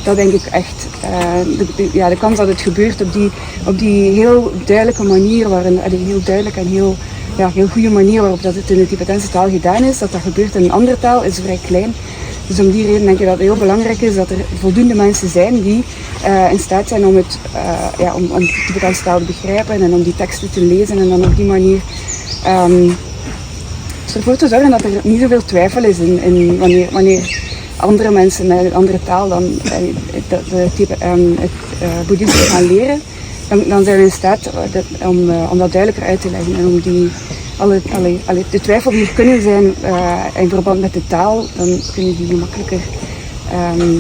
Dat denk ik echt. Eh, de, de, ja, de kans dat het gebeurt op die, op die heel duidelijke manier, waar een, allee, heel duidelijk en heel, ja, heel goede manier waarop dat het in de Tibetaanse taal gedaan is, dat dat gebeurt in een andere taal, is vrij klein. Dus om die reden denk ik dat het heel belangrijk is dat er voldoende mensen zijn die, eh, in staat zijn om het, eh, ja, om, om de Tibetaanse taal te begrijpen en om die teksten te lezen en dan op die manier, ehm, ervoor te zorgen dat er niet zoveel twijfel is in, in wanneer, wanneer andere mensen met een andere taal dan eh, de, de type ehm, het eh, boeddhisme gaan leren, dan, dan zijn we in staat eh, dat, om, eh, om dat duidelijker uit te leggen en om die alle, alle, alle de twijfels die er kunnen zijn eh, in verband met de taal, dan kunnen die gemakkelijker ehm,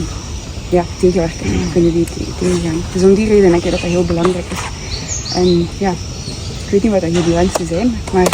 ja, tegenwerken. Dan kunnen die te- tegengaan. Dus om die reden denk ik dat dat heel belangrijk is. En ja, ik weet niet wat dat jullie wensen zijn, maar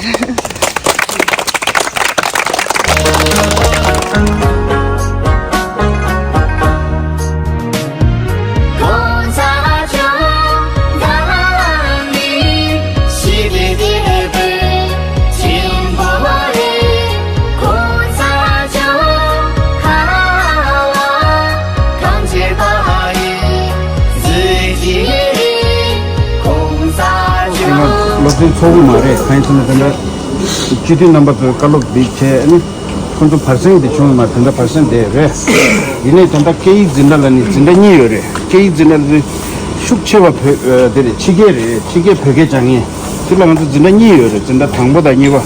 སློབ་ཚན་ཚོགས་པ་མ་རེད། གང་ཡིན་ཟེར་ན་དེ་འདྲ་སྤྱི་འཐུས་རྣམ་པ་ཚོས་བཀའ་སློབ་འདི་བྱས་ནི་ཁོང་ཚོ་བར་གསེང་འདི་བྱུང་བ་མ་དེ་འདྲ་བར་གསེང་དེ་རེད། ཡིན་ནའི་ད་ལྟ་སྐད་ཡིག་འཛིན་གྲྭ་ལ་ནི་འཛིན་གྲྭ་གཉིས་ཡོད་རེད། སྐད་ཡིག་འཛིན་གྲྭ་ལ་ཤུགས་ཆེ་བ་བོད་ཨ་དེ་རེད། ཕྱི་སྐད་རེད། ཕྱི་སྐད་བོད་སྐད་སྦྱང་མཁན་དེ་ལ་ང་ཚོ་འཛིན་གྲྭ་གཉིས་ཡོད་རེད། འཛིན་གྲྭ་དང་པོ་དང་གཉིས་པ།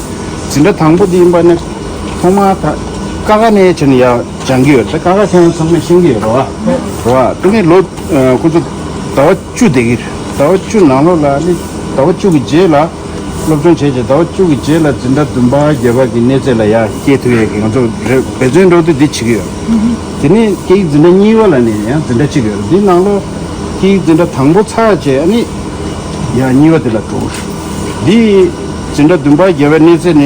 འཛིན་གྲྭ་དང་པོ་དེ་ཡིན་པ་ནི་ཐོག་མར་ད་ཀ་ཁ་ནས་བྱས་ནས་ཡར་སྦྱང་གི་ཡོད་རེད། ད་ཀ་ཁ་ཁྱེད་རང་ཚང་མས་ཤེས་ཀྱི་ཡོད་རེད་བ། རེད་བ། དེ་ནས་ལོ་ཨ་ཁོ་ཚོ་ཟླ་བ་བཅུ་བསྡད་ཀྱི་རེད། ཟླ་བ་བཅུ་ནང་ལོགས་ལ་ནི་ཟླ་བ་བཅུ་གི་རྗེས་ལ་སློབ་སྦྱོང་བྱས་རྗེས་ཟླ་བ་བཅུ་གི་རྗེས་ལ་འཛིན་གྲྭ་བདུན་པ་བརྒྱད་པ་གི་གནས་ཚད་ལ་ཡར་སྐྱེལ་ཐུབ་ཡས་ཀྱི་ང་ཚོ་རེ་འབད་བརྩོན་འགྲོ་དུས་འདི་བྱེད་ཀྱི་ཡོད། དེ་ནས་སྐད་ཡིག་འཛིན་གྲྭ་གཉིས་པ་ལ་ནི་ཡང་འཛིན་གྲྭ་གཅིག་ཡོད་རེད། འདི་ནང་ལོགས་སྐད་ཡིག་འཛིན་གྲྭ་དང་པོ་ཚར་རྗེས་ཨ་ནི་ཡང་གཉིས་པ་དེ་ལ་འགྲོ་གི་རེད། འདི་འཛིན་གྲྭ་བདུན་པ་བརྒྱད་པའི་གནས་ཚད་ནས་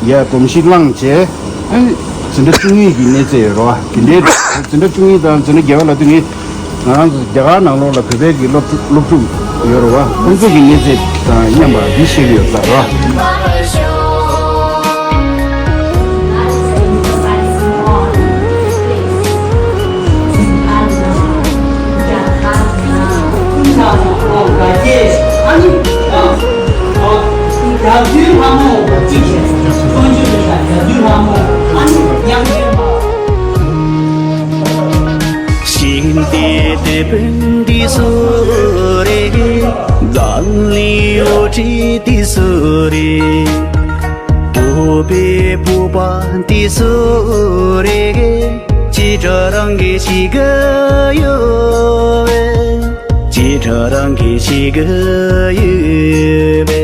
ཡར་སྒྲོམ་གཞི་བསླངས་རྗེས་ཨ་ནི་འཛིན་གྲྭ་བཅུ་གཉིས་ཀྱི་གནས་ཚད་ཡོད་རེད་བ། དེ་འདྲའི་འཛིན་གྲྭ་བཅུ་གཉིས་དང་འཛིན་གྲྭ་བརྒྱད་པ་ལབ་དུས་ངས་ང་རང་ཚོ་རྒྱ་གར་ནང་ལོགས་ལ་བོད་པའི་གི་སློབ་ཕྲུག་སློབ་ཕྲུག་ཡོད་རེད་བ། ཁོང་ཚོ་གི་གནས་ཚད་དང་མཉམ་པ་འདི་ཤེས་ཀྱི་ཡོད་ས་རེད་བ། ཤིན་ཏུ་དེ་བན་དི་སུ་རེ། ག་ལི་འོ་ཏི་དི་སུ་རེ། བོ་པེ་བོ་པ་དི་སུ་རེ། ཅི་ཏྲ་རང་གི་ཅི་ག་ཡོ་བེ། ཅི་ཏྲ་རང་གི་ཅི་ག་ཡོ་བེ།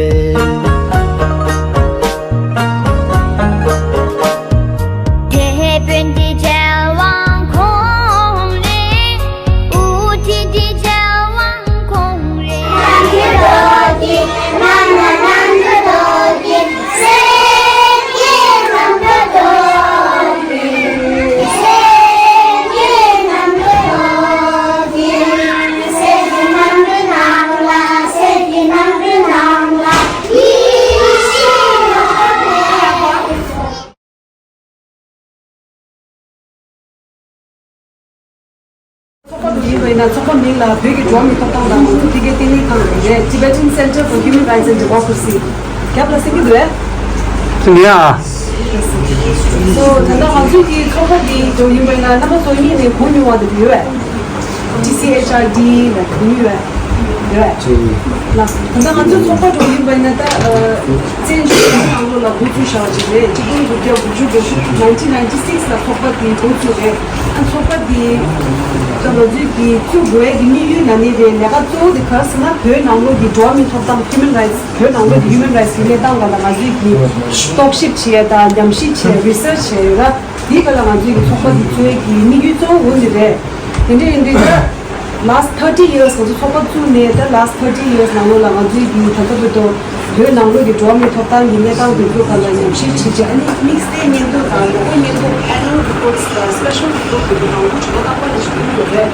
དེ་བན་དི་རྒྱལ་དབང་ཁོང་རེད། འོ་ཏི་དི་རྒྱལ་དབང་ཁོང་རེད། ཚོགས་པ་དེ་ཡིན་པ་ཡིན་ན་ཚོགས་པ་མིང་ལ་བོད་ཀྱི་འགྲོ་བ་མིའི་ཐོབ་ཐང་དང་མང་གཙོ་འཕེལ་རྒྱས་བརྟན་ལྷིང་ཁང་རེད། Tibetan Center for Human Rights and Democracy རྒྱབ་ལ་གསན་གྱི་འདུག་ཨེ། གསན་གྱི་ཡ། སོ་ད་ལྟ་ང་ཚོའི་གི་ཚོགས་པ་འདི་འགྲོ་ཡིན་པ་ཡིན་ན་རྣམ་པ་ཚོ་གཉིས་ནས་གོ་མྱོང་བ་དེ་ཡོད་ཨེ། T C H R D ལ་གོ་མྱོང་ཡོད་ཨེ། ཡོད་ཨེ། ད་ལྟ་ང་ཚོའི་ཚོགས་པ་འགྲོ་ཡིན་པ་ཡིན་ན་ད་བཙན་བྱོལ་ནང་ལོགས་ལ་འགོ་ཚུགས་བཞག་པ་ཅིག་རེད། གཅིག་སྟོང་དགུ་བརྒྱ་དགུ་བཅུ་གོ་དགུ། nineteen ninety six ལ་ཚོགས་པ་འདི་འགོ་ཚུགས་རེད། ཨ་ཚོགས་པ་འདི་ད་ང་ཚོའི་གི་ཚུར་དགོས་ཡས་ཀྱི་དམིགས་ཡུལ་ན་ནི་རེད། ལས་ཀ་གཙོ་བོ་དེ་ག་རེ་ཟེར་ན་བོད་ནང་ལོགས་ཀྱི་འགྲོ་བ་མིའི་ཐོབ་ཐང་human rights བོད་ནང་ལོགས་ཀྱི་human rights གི་གནས་སྟངས་སྒང་ལ་ང་ཚོས་ཀྱི་རྟོག་ཞིབ་བྱེད་ཡས་དང་ཉམས་ཞིབ་བྱེད་research བྱེད་ཡས་ཡོད་ར། དེའི་སྒང་ལ་ང་ཚོའི་གི་ཚོགས་པ་འདི་གཙོ་བོའི་གི་དམིགས་ཡུལ་གཙོ་བོ་འོ་འདི་རེད། དེ་འདྲ་ཡིན་དུས་ད་last thirty years ང་ཚོ་ཚོགས་པ་བཙུགས་ནས་ད་last thirty years ནང་ལོགས་ལ་ང་ཚོའི་གི་ད་ལྟ་བར་དུ་བོད་ནང་ལོགས་ཀྱི་འགྲོ་བ་མིའི་ཐོབ་ཐང་གི་གནས་སྟངས་དེ་ཚོའི་སྒང་ལ་ཉམས་ཞིབ་བྱེད་ཀྱི་ཨ་ནི་དམིགས་བསལ་སྙན་ཐོ་དང་ལོ་འཁོར་སྙན་ཐོ annual reports དང་special report དེ་ཚོ་ནང་ལོགས་ཇུས་ངོ་བརྟག་པ་ལས་ཞུ་གི་ཡོད་རེད།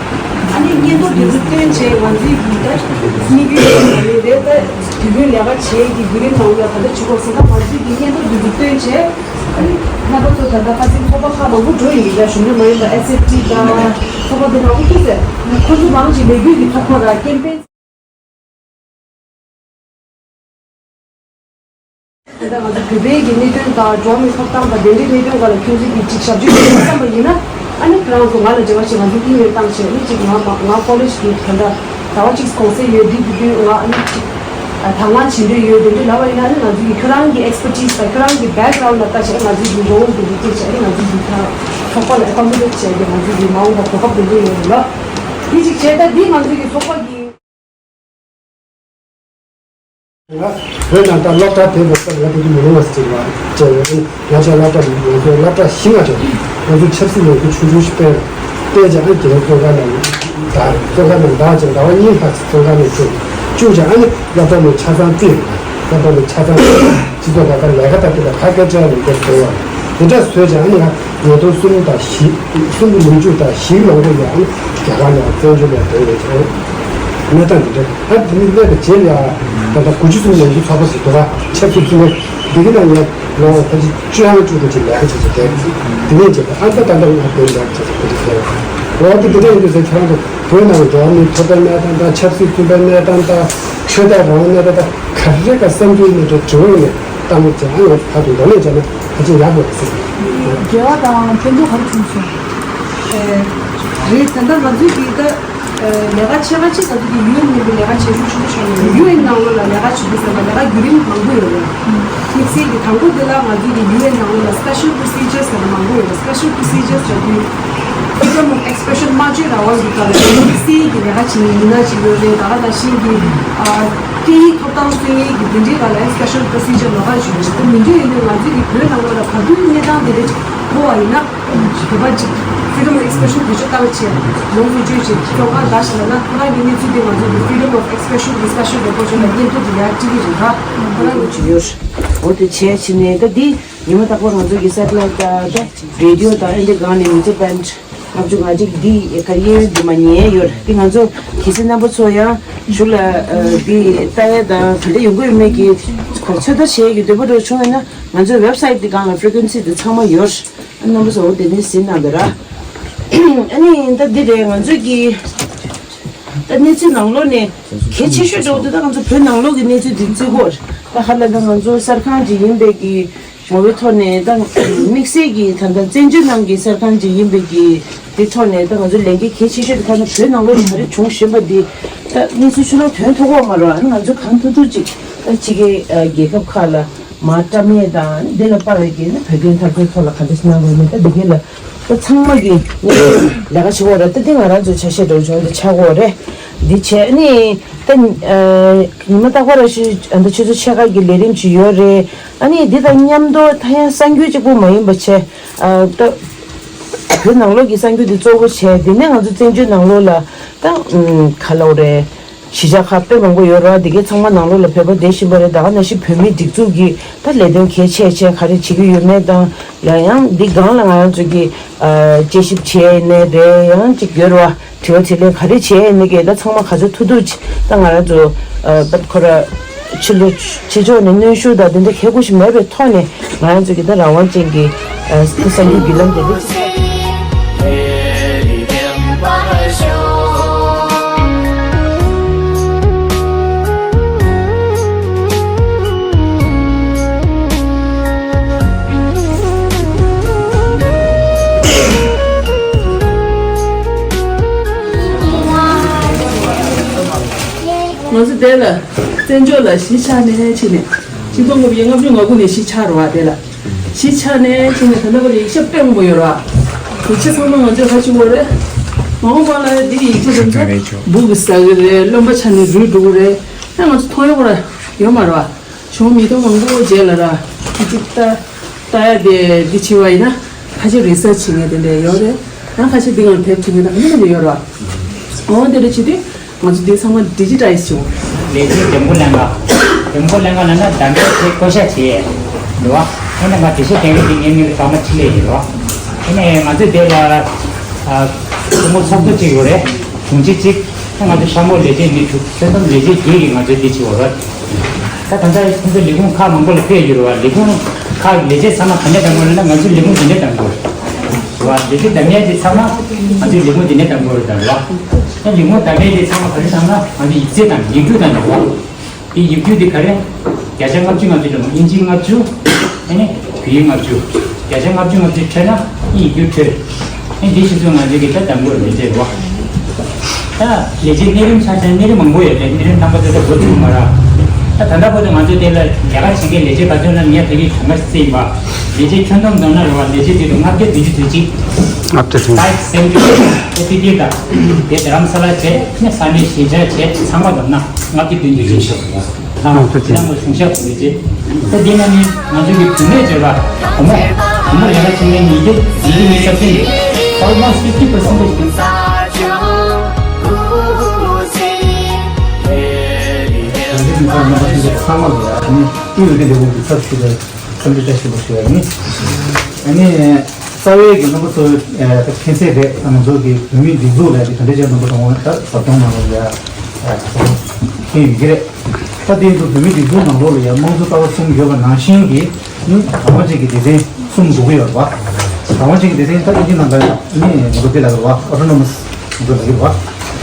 ཨ་ནི་སྙན་ཐོ་དེ་ཚོ་བཏོན་བྱས་ང་ཚོའི་གི་ད་དམིགས་ཡུལ་དེ་རེད། ད་དུས་རྒྱུན་ལས་ཀ་བྱེད་ཀྱི་བརྒྱུད་རིམ་ནང་ལ་ད་ལྟ་བྱེད་དགོས་ཟེར་ན་ང་ཚོའི་གི་སྙན་ཐོ་དེ་ཚོ་བཏོན་བྱས། ཨ་ནི་རྣམ་པ་ཚོ་ད་ལྟ་ཁ་སང་ཚོགས་པ་ཁག་མང་པོ་འགྲོ་ཡིན་གྱི་ར། གཞུང་འབྲེལ་མ་ཡིན་པ་S F D དང་ཚོགས་པ་དེ་མང་པོ་ཐུག་ཟེར། ཁོ་ཚོ་མང་ཆེ་ལས་འགུལ་གྱི་ཚོགས་པ་ར་ཀེམ་པེན། ད་ལྟ་ང་ཚོ་བོད་པའི་གི་གནད་དོན་དང་འགྲོ་བ་མིའི་ཐོབ་ཐང་དང་དེ་འདྲའི་གནད་དོན་སྒང་ལ་ཁྱོད་ཚོས་ཀྱི་ཅིག་ཞབས་ཞུ་བྱེད་བསམ་པ་ཡིན་ན། ཨ་ནི་ཁྱེད་རང་ཚོ་ང་ལ་འབྲེལ་བ་བྱེད། ང་ཚོ་ཨི་མེལ་བཏང་བྱས། ཨ་ནི་ཅིག་ང་ང་ཀོ་ལེཇ་གི་ད་ལྟ་ཟླ་བ་གཅིག་གུང་སེང་ཡོད། འདི་དུས་དུས་ང་ཨ་ནི་ཅིག་ཨ་དང་བླངས་བྱེད་འདོད་ཡོད། དེ་འདྲའི་ལབ་པ་ཡིན་ན་ཨ་ནི་ང་ཚོའི་གི་ཁྱོད་རང་གི་ཨེགས་པར་ཊི་སི་དང་ཁྱོད་རང་གི་བེག་གྷ་རའུན་ཌ་ལ་ལྟ་བྱས། ཨ་ནི་ང་ཚོའི་གི་འགྲོ་འོང་དེ་འདྲ་བལྟས་བྱས། ཨ་ནི་ང་ཚོའི་གི་ཁྱོད་རང་ ཚོགས་པ་ལ་ཨེ་ཀོ་མོ་ཌེཊ་བྱས་ཏེ་ང་ཚོ་གི་མ་འོངས་པ་གོ་སྐབས་དེ་འདྲ་ཡོད་རེད་ལ། དེ་གཅིག་བྱས། ད་འདི་ང་ཚོ་གི་ཚོགས་པ་གི། ང་བོད་ནང་ད་སློབ་གྲྭ་དེ་མ་ཟད་ང་བོད་དུ་མི་རུང་བ་ཟེར་བ་བྱས་ཡོད། ང་ཚོའི་སློབ་གྲྭ་ང་ཚོའི་སློབ་གྲྭ་བཞི་ལྔ་བྱས། ང་ཚོ་ཆབ་སྲིད་ལས་འགུལ་ཆུང་ཆུང་ཞིག་སྤེལ་སྤེལ་ཀྱང་ཨ་རྒྱལ་བཙོན་ཁང་ནང་ད་བཙོན་ཁང་ནང་ད་ཅིག་ཟླ་བ་གཉིས་ལྷག་ཙམ་བཙོན་ཁང་ནང་བཅུག་བཅུག་ཀྱང་ཨ་ནི་སློབ་གྲྭ་ནས་ཆ་ཚང་བརྩིས། སློབ་གྲྭ་ནས་ཆ་ཚང་བརྩིས། སྤྱི་ཚོགས་ཁག་ལ་ལས་ཀ་དང་དེ་ལ་ཕ་སྐད་བྲལ་ནས་སྐད་བཟོ་བ་དེ་འདྲ་བཟོས་ཀྱང་ཨ་ནི་ང་ཉིས་སྟོང་གསུམ་དང་བཞི་གསུམ་གྱི་ལོ་མཇུག་དང་བཞིའི་ལོ་འགོ་ཡང་རྒྱ་གར་ནང་བཙན་བྱོལ་ནས་བསྡད་ཡོད་ཅིང་། གནས་སྟངས་འདི་འདྲ། ཨ་དེ་ནི་སླེབས་པའི་རྗེས་ལ་ད་ལྟ་དགུ་བཅུ་གསུམ་ལོ་མཇུག་ཚོགས་པ་ཞིག་འདུག་ག། ཆབ་སྲིད་བཙོན་པ་འདི་གི་ནང་ངས་ལོ་ཕལ་ཆེར་བཅུ་ཡང་བཅུ་དགུ་ཅིག་ལས་ཀ་བྱས་བྱས་བསྡད། དེ་ནས་རྗེས་ལ་ཨ་ད་ད་ལྟ་ང་བོད་ལས་ཀ་བྱས་བྱས་བསྡད་བསྡད། འོ་དེ་འདི་འདྲ་ཡིན་དུས་ཟེར། ཁྱེད་རང་ཚོ་བོད་ནང་འགྲོ་བ་མིའི་ཐོབ་ཐང་གནས་སྟངས་དང་ཆབ་སྲིད་བཙོན་པའི་གནས་སྟངས་དང་ཆོས་དད་རང་དབང་གནས་སྟངས་དང་ག་རེ་ག་བསམ་ཚུལ་གནས་ཚུལ་དྲི་བ་ཡིན་ནས་བཏང་བྱས། ཨ་ནི་ང་ཚོ་བར་དུ་འགྲོ་གླེང་བྱས་ན་ཕལ་ཆེར་ཡག་པོ་རེད་ཟེར། འབྲེལ་བ་དང་ཕན་ཐོགས་ག་རེ་བྱུང་སོང་། ཨེ། རེད། ད་ལྟ་ང་ཚོའི་གི་ད་ཨེ་ལས་ཀ་ཆེ་ཁག་ཅིག་ང་ཚོ་གི་ཡུ་ཨེན་མཉམ་དུ་ལས་ཀ་བྱེད་ཤུགས་ཆེན་པོ་བྱུང་ཡོད། ཡུ་ཨེན་ནང་ལོགས་ལ་ལས་ཀ་བྱེད་དུས་ཙམ་པ་ལས་ཀ་བརྒྱུད་རིམ་མང་པོ་ཡོད་རེད། དམིགས་བསལ་གྱི་དང་པོ་དེ་ལ་ང་ཚོས་ཀྱི་ཡུ་ཨེན་ནང་ལོགས་ལ་special procedures ཟེར་བ་མང་པོ་ཡོད་རེད། Special procedures ཟེར་དུས་freedom of expression སྨྲ་བརྗོད་རང་དབང་གི་སྐབས་ལ་དམིགས་བསལ་གྱི་ལས་ཀ་བྱེད་མཁན་མི་སྣ་ཅིག་ཡོད་རེད། ད་ག་ནང་བཞིན་གྱི་ཨ་སྐད་ཡིག་ཐོབ་ཐང་སྲུང་ཡིག་གི་དེ་འདྲའི་སྐབས་ལ་special procedure ལོགས་ཀ་ཞུ་རེད། དེ་མི་འདྲ་ཡིན་དུས་ང་ཚོས་ཀྱི་བོད་ནང་ལོགས་ལ་ག་དུས་གནས་སྟངས་དེ་འདྲ་གོ་བ་ཡིན་ན། བོད་པ་ཅིག་freedom of expression བེད་སྤྱོད་བཏང་བྱས་ལོངས་སུ་སྤྱོད་བྱས་ཚོགས་ཁང་འགའ་ཞིག་ལ་ན། ཁོ་རང་གི་གནས་ཚུལ་དེ་ང་ཚོ་གི་freedom of expression གི་special report ལ་སྙན་ཐོ་དེ་ཡར་བྲིས་ཀྱི་རེད་ར། ཁོ་རང་གི་ཅིག་ཡོད། འོ་དེ་བྱས་ཕྱིན་ནས་ད་འདི་ཉི་མ་རྟག་པར་ང་ཚོ་གི་སེ་ཊི་ལའིཊ་དང་ད་རེ་ཌི་ཡོ་དང་ཨེ་འདི་སྒང་ནས་མི་ཚེ་བན་ལྔ་བཅུ་ང་གཅིག་འདི་ག་གཡས་གཡོན་འདི་མ་ཉན་ཡོད་རེད། འདི་ང་ཚོ་གལ་སྲིད་རྣམ་པ་ཚོ་ཡང་གཞུག་ལ་འདི་ལྟ་ཡ་དང་ག་འདྲ་ཡོང་གི་ཡོད་མེད་ཀྱི་ཚོད་ལྟ་བྱེད་ཡ་གི་འདོད་པ་འདྲ་བྱུང་ཡོད་ན། ང་ཚོའི་ཝེབ་སའིཊ་འདི་སྒང་ལ་ཕི་རི་ཀུ་ཨེན་སི་འདི་ཚང་མ་ཡོད་རེད། རྣམ་པ་ཚོ་དེ་ནས་གཟིགས་གནང་དང་ར། ཨ་ནི་ད་འདི་རེད། ང་ཚོས་ཀྱི་ད་གནས་ཚུལ་ནང་ལོགས་ནས་གལ་ཆེ་ཤོས་འདྲ་བོ་དེ་ད་ང་ཚོ་བོད་ནང་ལོགས་ཀྱི་གནས་ཚུལ་འདི་བརྩི་དགོས་རེད། ད་ཧ་ལམ་ད་ང་ཚོ་གསར་ཁང་ཅིག་ཡིན་པའི་གི་ངོ་བོའི་ཐོག་ནས། ད་དམིགས་བསལ་གྱི་ད་ལྟ་བཙན་བྱོལ་ནང་གི་གསར་ཁང་ཅིག་ཡིན་པའི་གི་དེ་ཐོག་ནས་ད་ང་ཚོ་ལས་འགན་གལ་ཆེ་ཤོས་དེ་ཁ་ན་བོད་ནང་ལོགས་ལ་ག་རེ་བྱུང་བཞིན་པ་འདི་ད་གནས་ཚུལ་ཕྱི་ལོགས་ཐོན་ཐུབ་ཀྱི་ཡོད་མ་རེད། ཨ་ནི་ང་ཚོ་གང་ཐུབ་ཐུབ་ཅིག་ད་ཕྱི་རྒྱལ་རྒྱལ་ཁབ་ཁག་ལ་མར་བཀྲམ་ཡས་དང་། འདི་ལ་དཔག་པའི་གི་ནི་བོད་དོན་འཐབ་རྩོད་ཐོག་ལ་ག་འདྲ་ཞིག་གནང་དགོས་མིན་ད་འདི་གའི་ལ་ད་ཚང་མ་གི་ལས་ཀ་བྱེད་དགོས་རེད། ད་འདི་ང་རང་ཚོའི་ཆ་ཤས་འདྲ་བོ་ཅིག་འདི་ཆགས་ཀྱི་ཡོད་རེད། འདི་བྱས་ནི་ད་ཉི་མ་རྟག་པར་ར་ཞིག་ད་ཆུ་ཚོད་ཕྱེད་ཀ་གི་ལས་རིམ་ཅིག་ཡོད་རེད། ཨ་ནི་འདི་དང་མཉམ་དུ་ད་ཡང་གསར་འགྱུར་གཅིག་པུ་མ་ཡིན་པ་བྱས། ཨ་ད་བོད་ནང་ལོགས་ཀྱི་གསར་འགྱུར་འདི་གཙོ་བོ་བྱས། དེ་ནས་ང་ཚོ་བཙན་བྱོལ་ནང་ལོགས་ལ་ད་ག་ལབ་དགོས་རེད། གཞིས་ཆགས་ཁག་དཔེ་མང་པོ་ཡོད་རེད་བ། དེ་གའི་ཚང་མ་ནང་ལོགས་ལ་བོད་པ་བསྡད་བཞིན་པ་རེད། ད་ག་ནང་བཞིན་བོད་མིའི་སྒྲིག་འཛུགས་ཀྱི་ད་ལས་དོན་གལ་ཆེ་ཆེ་ག་རེ་བྱེད་ཀྱི་ཡོད་མེད་དང་། ཡང་ཡང་འདི་སྒང་ལ་ང་རང་ཚོ་གི་ཨ་དཔྱད་ཞིབ་བྱས་ནས་རེད། ཡང་ཅིག་ཡོད་རེད་བ། དྲི་བ་དྲིས་ལན་ག་རེ་བྱས་ནས་ཀྱི་ད་ཚང་མ་ག་ཚོད་ཐུབ་ཐུབ་ཅིག་ད་ང་རང་ཚོ་ཨ་ཁོ་ར་ཕྱི་ལོགས་ཕྱི་ཕྱོགས་ནས་གནོན་ཤུགས་དང་དེ་འདྲ་གལ་དགོས་ཤིག་མེད་པའི་ཐོག་ནས། ང་རང་ཚོ་གི་ད་རང་དབང་ཅན་གྱི་ཨ་གསར་འགྱུར་བརྒྱུད་ལམ་དེ་འདྲ་ཅིག་ང་ཚོ་དེ་ལ་བཙན་བྱོལ་ལ་གཞིས་ཆགས་ནས་ཕྱིན་ནས་ཆིག་སྟོང་དགུ་བརྒྱ་ལྔ་བཅུ་ང་དགུ་ནས་གཞིས་ཆགས་རེད་བ། དེ་ལ་གཞིས་ཆགས་ནས་ཕྱིན་ནས་ད་ལྟ་བར་ཡིག་ཆ་དཔེ་མང་པོ་ཡོད་རེད་བ། ཡིག་ཆ་ཚང་མ་ང་ཚོས་ཧ་ཅིག་ཡོད་རེད། མ་འོངས་པ་ལ་འདི་ཡིག་ཆ་དེ་ཚོ་འབུ་གི་ཟ་གི་རེད། རློན་པ་ཆགས་ནས་རུལ་འགྲོ་གི་རེད། ད་ང་ཚོ་མཐོང་ཡོད་ར་ཡོད་མ་རེད་བ། གཞུང་མི་ཐོག་མང་པོ་རྗེས་ལ་ར་ཅིག་ཅིག་ལྟ་ལྟ་ཡ་དེ་འདི་བྱེད་པ་ཡིན་ན་ཕལ་ཆེར་རི་སར་ཆི་བྱེད་མཁན་དེ་འདྲ་ཡོད་རེད། ཡང་ཁ་ཤས་འདི་སྒང་དེབ་བྲིས་མཁན་དང་ག་ནས་ཡོད་རེད། འོ་དེ་འདྲ་བྱེད་དུས་ང་ཚོ་འདི་ཚང་མ་ཌི་ཇི་ཊའི་ཛི་བྱེད་དགོས། ལས་བྱེད་འདེམས་བསྐོ་ལྷན་ཁང་། འདེམས་བསྐོ་ལྷན་ཁང་ལབ་ན་བདམས་པའི་ཚེ་བསྐོ་བཞག་བྱེད་ཡས་རེད་བ། ཨ་ནི་ང་དེ་བཞིན་དེ་རིང་འདི་ངའི་མིང་ལ་ཀརྨ་འཕྲིན་ལས་ཡིན་རེད་བ། ཨ་ནི་ང་ཚོས་དེ་ལ་ཨ་ཚོགས་མི་ཚོགས་གཙོ་གཅིག་ཡོད་རེད། དྲུང་ཆེ་གཅིག་ད་ང་ཚོ་ཤ་མོ་ལས་བྱེད་མི་དྲུག་ཚོ་ཚང་ལས་བྱེད་བརྒྱད་ཀྱིས་ང་ཚོའི་འདི་བྱེད་དགོས་རེད། ད་ད་ལྟ་ཁོང་ཚོ་ལས་ཁུངས་ཁག་མང་པོ་ལ་ཕེབས་ཡོད་རེད་བ། ལས་ཁུངས་ཁག་ལས་བྱེད་ཚང་མ་ག་ནས་བདམས་དགོས་ལབ་ན་ང་ཚོའི་ལས་ཁུངས་འདི་ནས་བདམས་དགོས་རེད་བ། ལས་བྱེད་བདམས་ཡས་འདི་ཚང་མ་ང་ཚོའི་ལས་ཁུངས་འདི་ནས་བདམས་དགོས་རེད་ད་རེད་བ། ད་ལས་ཁུངས་བདམས་ཡས་འདི་ཚང་མ་ག་རེ་བཏང་ན་ང་ཚོ་ཡིག་ཚད་དང་ཡིག་འབྲུ་དང་འདྲ་བ། དེ་ཡིག་རྒྱུགས་དེ་ག་རེ། བརྒྱ་ཆ་ལྔ་བཅུ་ལྔ་བཅུ་ལ་མོ་ཨིན་ཇི་ལྔ་བཅུ། ཨ་ནི་བོད་ཡིག་ལྔ་བཅུ། བརྒྱ་ཆ་ལྔ་བཅུ་ལྔ་བཅུ་འཕྲོད་ན་ཨ་ཡིག་རྒྱུགས་འཕྲོད། ཨ་ནི་དེ་ཕྱིས་སུ་ང་ཚོའི་གི་ད་གདམ་དགོས་མི་འདྲ་བ། ད་ལས་བྱེད་གནས་རིམ་ཆ་ཆ་གནས་རིམ་མང་པོ་ཡོད་དེ་གནས་རིམ་རྣམ་པ་ཚོ་ད་འགོ་ཚུགས་མ་ར། ད་ལྟ་བར་དུ་ང་ཚོའི་དེ་ལ་ལས་ཀ་བྱེད་མཁན་ལས་བྱེད་ག་ཚོད་ན་ངས་ཕ་གིའི་གྲངས་ཀ་རྩིས་ཡིན་པ། ལས་བྱེད་ཁྱོན་བསྡོམས་བསྡོམས་ན་རེད་བ། ལས་བྱེད་དེ་ཚོ་ལྔ་བརྒྱ་བདུན་ཅུ་དོན་གཅིག་ལྔ་བརྒྱ་དོན་གཅིག་ལྔ་བརྒྱ་དོན་གཅིག་དེ་དེ་དང་། དེ་རྡ་རམ་ས་ལ་བྱས་ནས་ས་གནས་གཞིས་ཆགས་བྱས་ཚང་མ་བསྡོམས་ན་ལྔ་བརྒྱ་དོན་གཅིག་ལྔ་བརྒྱ་དོན་གཅིག་ལ་མོ་གཞུང་ཞབས་དོན་གཅིག་ད་འདི་ན་ནི་ང་ཚོ་གི་བུད་མེད་བརྗོད་པ་བུ་མོ། བུ་མོ་ལས་ཀ་བྱེད་མཁན་ཉིས་བརྒྱ་ཉིས་བརྒྱ་ཉི་ཤུ་རྩ་བདུན་རེད། Almost fifty percent. ཚང་མ་ལ་ཡ་ཨ་ནི་དབུས་འོས་བསྡུ་ལས་ཁུངས་ཀྱི་ཚབ་ཞུས་པའི་འཚམས་འདྲི་བཀྲ་ཤིས་པ་ཞུ་ཡ་ཡིན། ཨ་ནི་རྩ་བའི་གི་རྣམ་པ་ཚོ་ད་མཁྱེན་གསལ་རེད། ང་ཚོ་གི་བོད་མིའི་སྒྲིག་འཛུགས་ལ་ཡ་དེ་ག་འདྲ་ཅིག་རྣམ་པ་ཚོ་ད་ཟབ་སྦྱོང་ནང་ལ་ཡ་མཁྱེན་ཡོད་ཀྱི་རེད། ད་དེ་ཡིན་དུས་བོད་མིའི་སྒྲིག་འཛུགས་ནང་ལོགས་ལ་ཡ་དམངས་གཙོ་ལྟ་བ་གསུམ་ཡོད་པ་ནང་བཞིན་གྱི་ནི་རང་དབང་ཅན་གྱི་སྡེ་ཚན་གསུམ་དགོས་ཀྱི་ཡོད་རེད་བ། རང་དབང་ཅན་གྱི་སྡེ་ཚན་ད་ཨིན་ཇི་ནང་ལ་ནི་ང་ཚོ་དེ་ལ་རེད་བ། Autonomous ང་ཚོ་ལ་ཡོད་རེད་བ།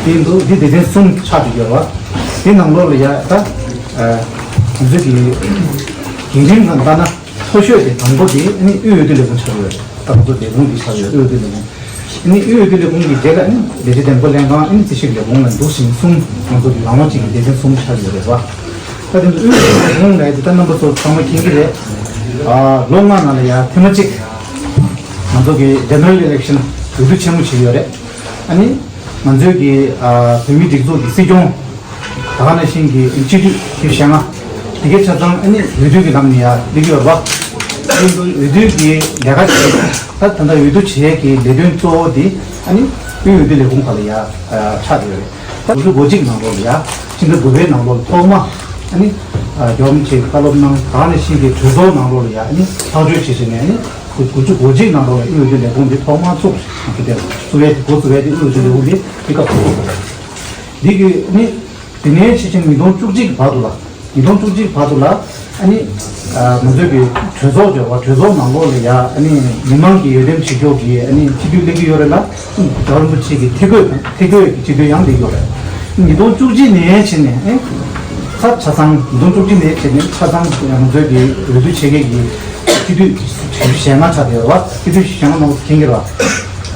དེ་ཡིན་དུས་འདི་སྡེ་ཚན་གསུམ་ཆགས་བསྡད་ཀྱི་ཡོད་རེད་བ། དེ་ནང་ལོགས་ལ་ཡ་ད་ང་ཚོ་གི་འགན་འཁྲི་ནང་ལྟ་ན་མཐོ་ཤོས་དེ་དང་པོ་དེ་ནི་དབུས་འོས་བསྡུ་ལས་ཁུངས་ཆགས་ཀྱི་ཡོད་རེད། ད་ང་ཚོ་ལས་ཁུངས་འདི་ཆགས་ཀྱི་ཡོད་དབུས་འོས་བསྡུ་ལས་ཁུངས། ནི་དབུས་འོས་བསྡུ་ལས་ཁུངས་ཀྱི་རྗེས་ལ་ནི་ལས་བྱེད་འདེམས་བསྐོ་ལྷན་ཁང་ཨ་ནི་རྩིས་ཞིབ་ལས་ཁུངས་ལ་འདུག་ཟིན་གསུམ་ང་ཚོ་གི་རང་དབང་ཅན་གྱི་སྡེ་ཚན་གསུམ་ཆགས་ཡོད་རེད་བ། ད་དེ་ཚོ་དབུས་འོས་བསྡུ་ལས་ཁུངས་ལ་ཡ་དེ་ལྟར་རྣམ་པ་ཚོ་ཚང་མ་མཁྱེན་གྱི་རེད། ཨ་ལོ་ལྔ་ནང་ལ་ཡ་ཐེངས་མ་གཅིག་ང་ཚོ་གི་General Election འོས་བསྡུ་ཆེན་མོ་བྱས་ཡོད་རེད། ཨ་ནི་ང་ཚོའི་གི་ཨ་བོད་མིའི་སྒྲིག་འཛུགས་ཀྱི་སྲིད་སྐྱོང་ད་ག་ནང་བཞིན་གྱི་སྤྱི་འཐུས་བཞི་བཅུ་ཞེ་ལྔ། དེ་གའི་ཆ་ཚང་ཨ་ནི་འོས་བསྡུ་གི་ལམ་ནས་ཡར་སླེབས་ཀྱི་ཡོད་རེད་བ། འོས་བསྡུ་འོས་བསྡུ་གི་ལས་ཀ་བྱེད་ད་ད་ལྟ་འོས་བསྡུ་བྱེད་ཡས་ཀྱི་ལས་དོན་གཙོ་བོ་དེ་ཨ་ནི་དབུས་འོས་བསྡུ་ལས་ཁུངས་ཁག་ལ་ཡར་ཆགས་བསྡད་ཡོད་རེད། ད་དགུ་བཅུ་གོ་གཅིག་ནང་ལོགས་ལ་ཡར་ཕྱི་ཟླ་དགུ་པའི་ནང་ལོགས་ལ་ཐོག་མ་ཨ་ནི་རྒྱལ་བ་རིན་པོ་ཆེས་བཀའ་སློབ་གནང་ད་ག་ནང་བཞིན་གྱི་གྲོས་ཚོགས་ནང་ལོགས་ལ་ཡར་ཨ་ནི་ཐག་གཅོད་བྱས་བྱས་ནས་ཨ་ནི་དགུ་བཅུ་གོ་གཅིག་ནང་ལོགས་ལ་དབུས་འོས་བསྡུ་ལས་ཁུངས་འདི་ཐོག་མར་བཙུགས་བྱས་ཏེ་བཙུགས་པའི་འགོ་བཙུགས་པའི་དེ་དབུས་འོས་བསྡུ་ལས་ཁུངས་འདི་དེ་སྐབས་སུ་འདི་གི་ནི། དེ་ནས་ཕྱི་ཕྱིར་ཉིས་སྟོང་བཅུ་གཅིག་བར་དུ་ལ། ཉིས་སྟོང་བཅུ་གཅིག་བར་དུ་ལ་ཨ་ནི་ང་ཚོའི་གི་གྲོས་ཚོགས་བརྗོད་པ་གྲོས་ཚོགས་ནང་ལོགས་ལ་ཡ་ཨ་ནི་མི་མང་གི་འོས་འདེམས་བྱེད་ཕྱོགས་ཀྱི་ཨ་ནི་སྤྱི་འཐུས་སླེབས་ཀྱི་ཡོད་རེད་ལ། རྒྱལ་བ་རིན་པོ་ཆེ་གི་ཐད་བསྐོས་དང་ཐད་བསྐོས་ཀྱི་སྤྱི་འཐུས་ཡང་སླེབས་ཡོད་རེད། ཉིས་སྟོང་བཅུ་གཅིག་ནས་བྱས་ནས་ཨེ་ཁ་ཆ་ཚང་ཉིས་སྟོང་བཅུ་གཅིག་ནས་བྱས་ནས་ཆ་ཚང་ང་ཚོའི་གི་འོས་བསྡུ་བྱེད་མཁན་གྱི་སྤྱི་འཐུས་ཞེ་ལྔ་ཆགས་བསྡད་ཡོད་རེད་བ། སྤྱི་འཐུས་ཞེ་ལྔ་ནང་ལ་མཁྱེན་གྱི་རེད་བ།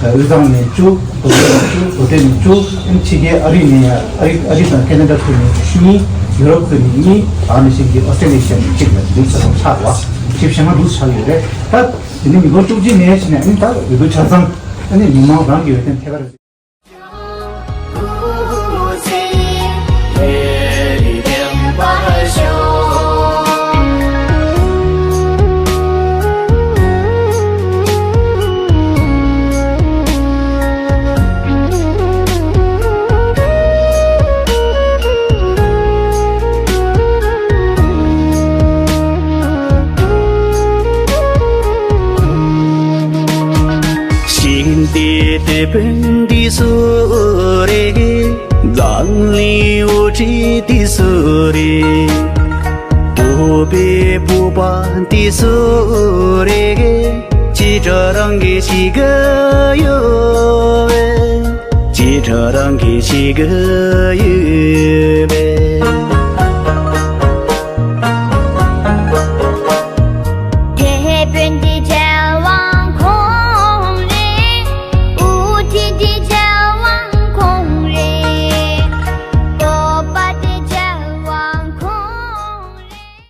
དབུས་གཙང་ནས་བཅུ། མདོ་སྟོད་ནས་བཅུ། མདོ་སྟོད་ནས་བཅུ། ཕྱི་རྒྱལ་ཨ་རི་ནས་ཡང་ཨ་རི་ཨ་རི་དང་ཁེ་ན་ཌ་ཁུལ་ནས་གཉིས། ཡུ་རོབ་ཁུལ་ནས་གཉིས། ཨ་ནི་ཕྱི་རྒྱལ་ཨོ་སི་ཀྲོ་ལི་ཡ་ནས་གཅིག་ལ་འདི་ཚོ་ཆགས་པ་ཞིབ་ཞེ་ལྔ་འདུག་ཆགས་ཡོད་རེད། ད་དེ་ནི་མི་ལོ་བཅུ་གཅིག་ནས་བྱས་ནས་ཨ་ནི་ད་འོས་བསྡུ་ཆ་ཚང་ཨ་ནི་མི་མང་རང་གི་འོས་འདེམས་ཐད་ཀར། ཤིང་རྟའི་དེད་དཔོན་འདི་སུ་རེད། འཛམ་གླིང་དབུ་ཁྲིད་འདི་སུ་རེད། བོད་པའི་བོད་པ་འདི་སུ་རེད། ཅི་འདྲ་རང་གི་ཅི་ག་ཡོད་པས། ཅི་འདྲ་རང་གི་ཅི་ག་ཡོད་པས།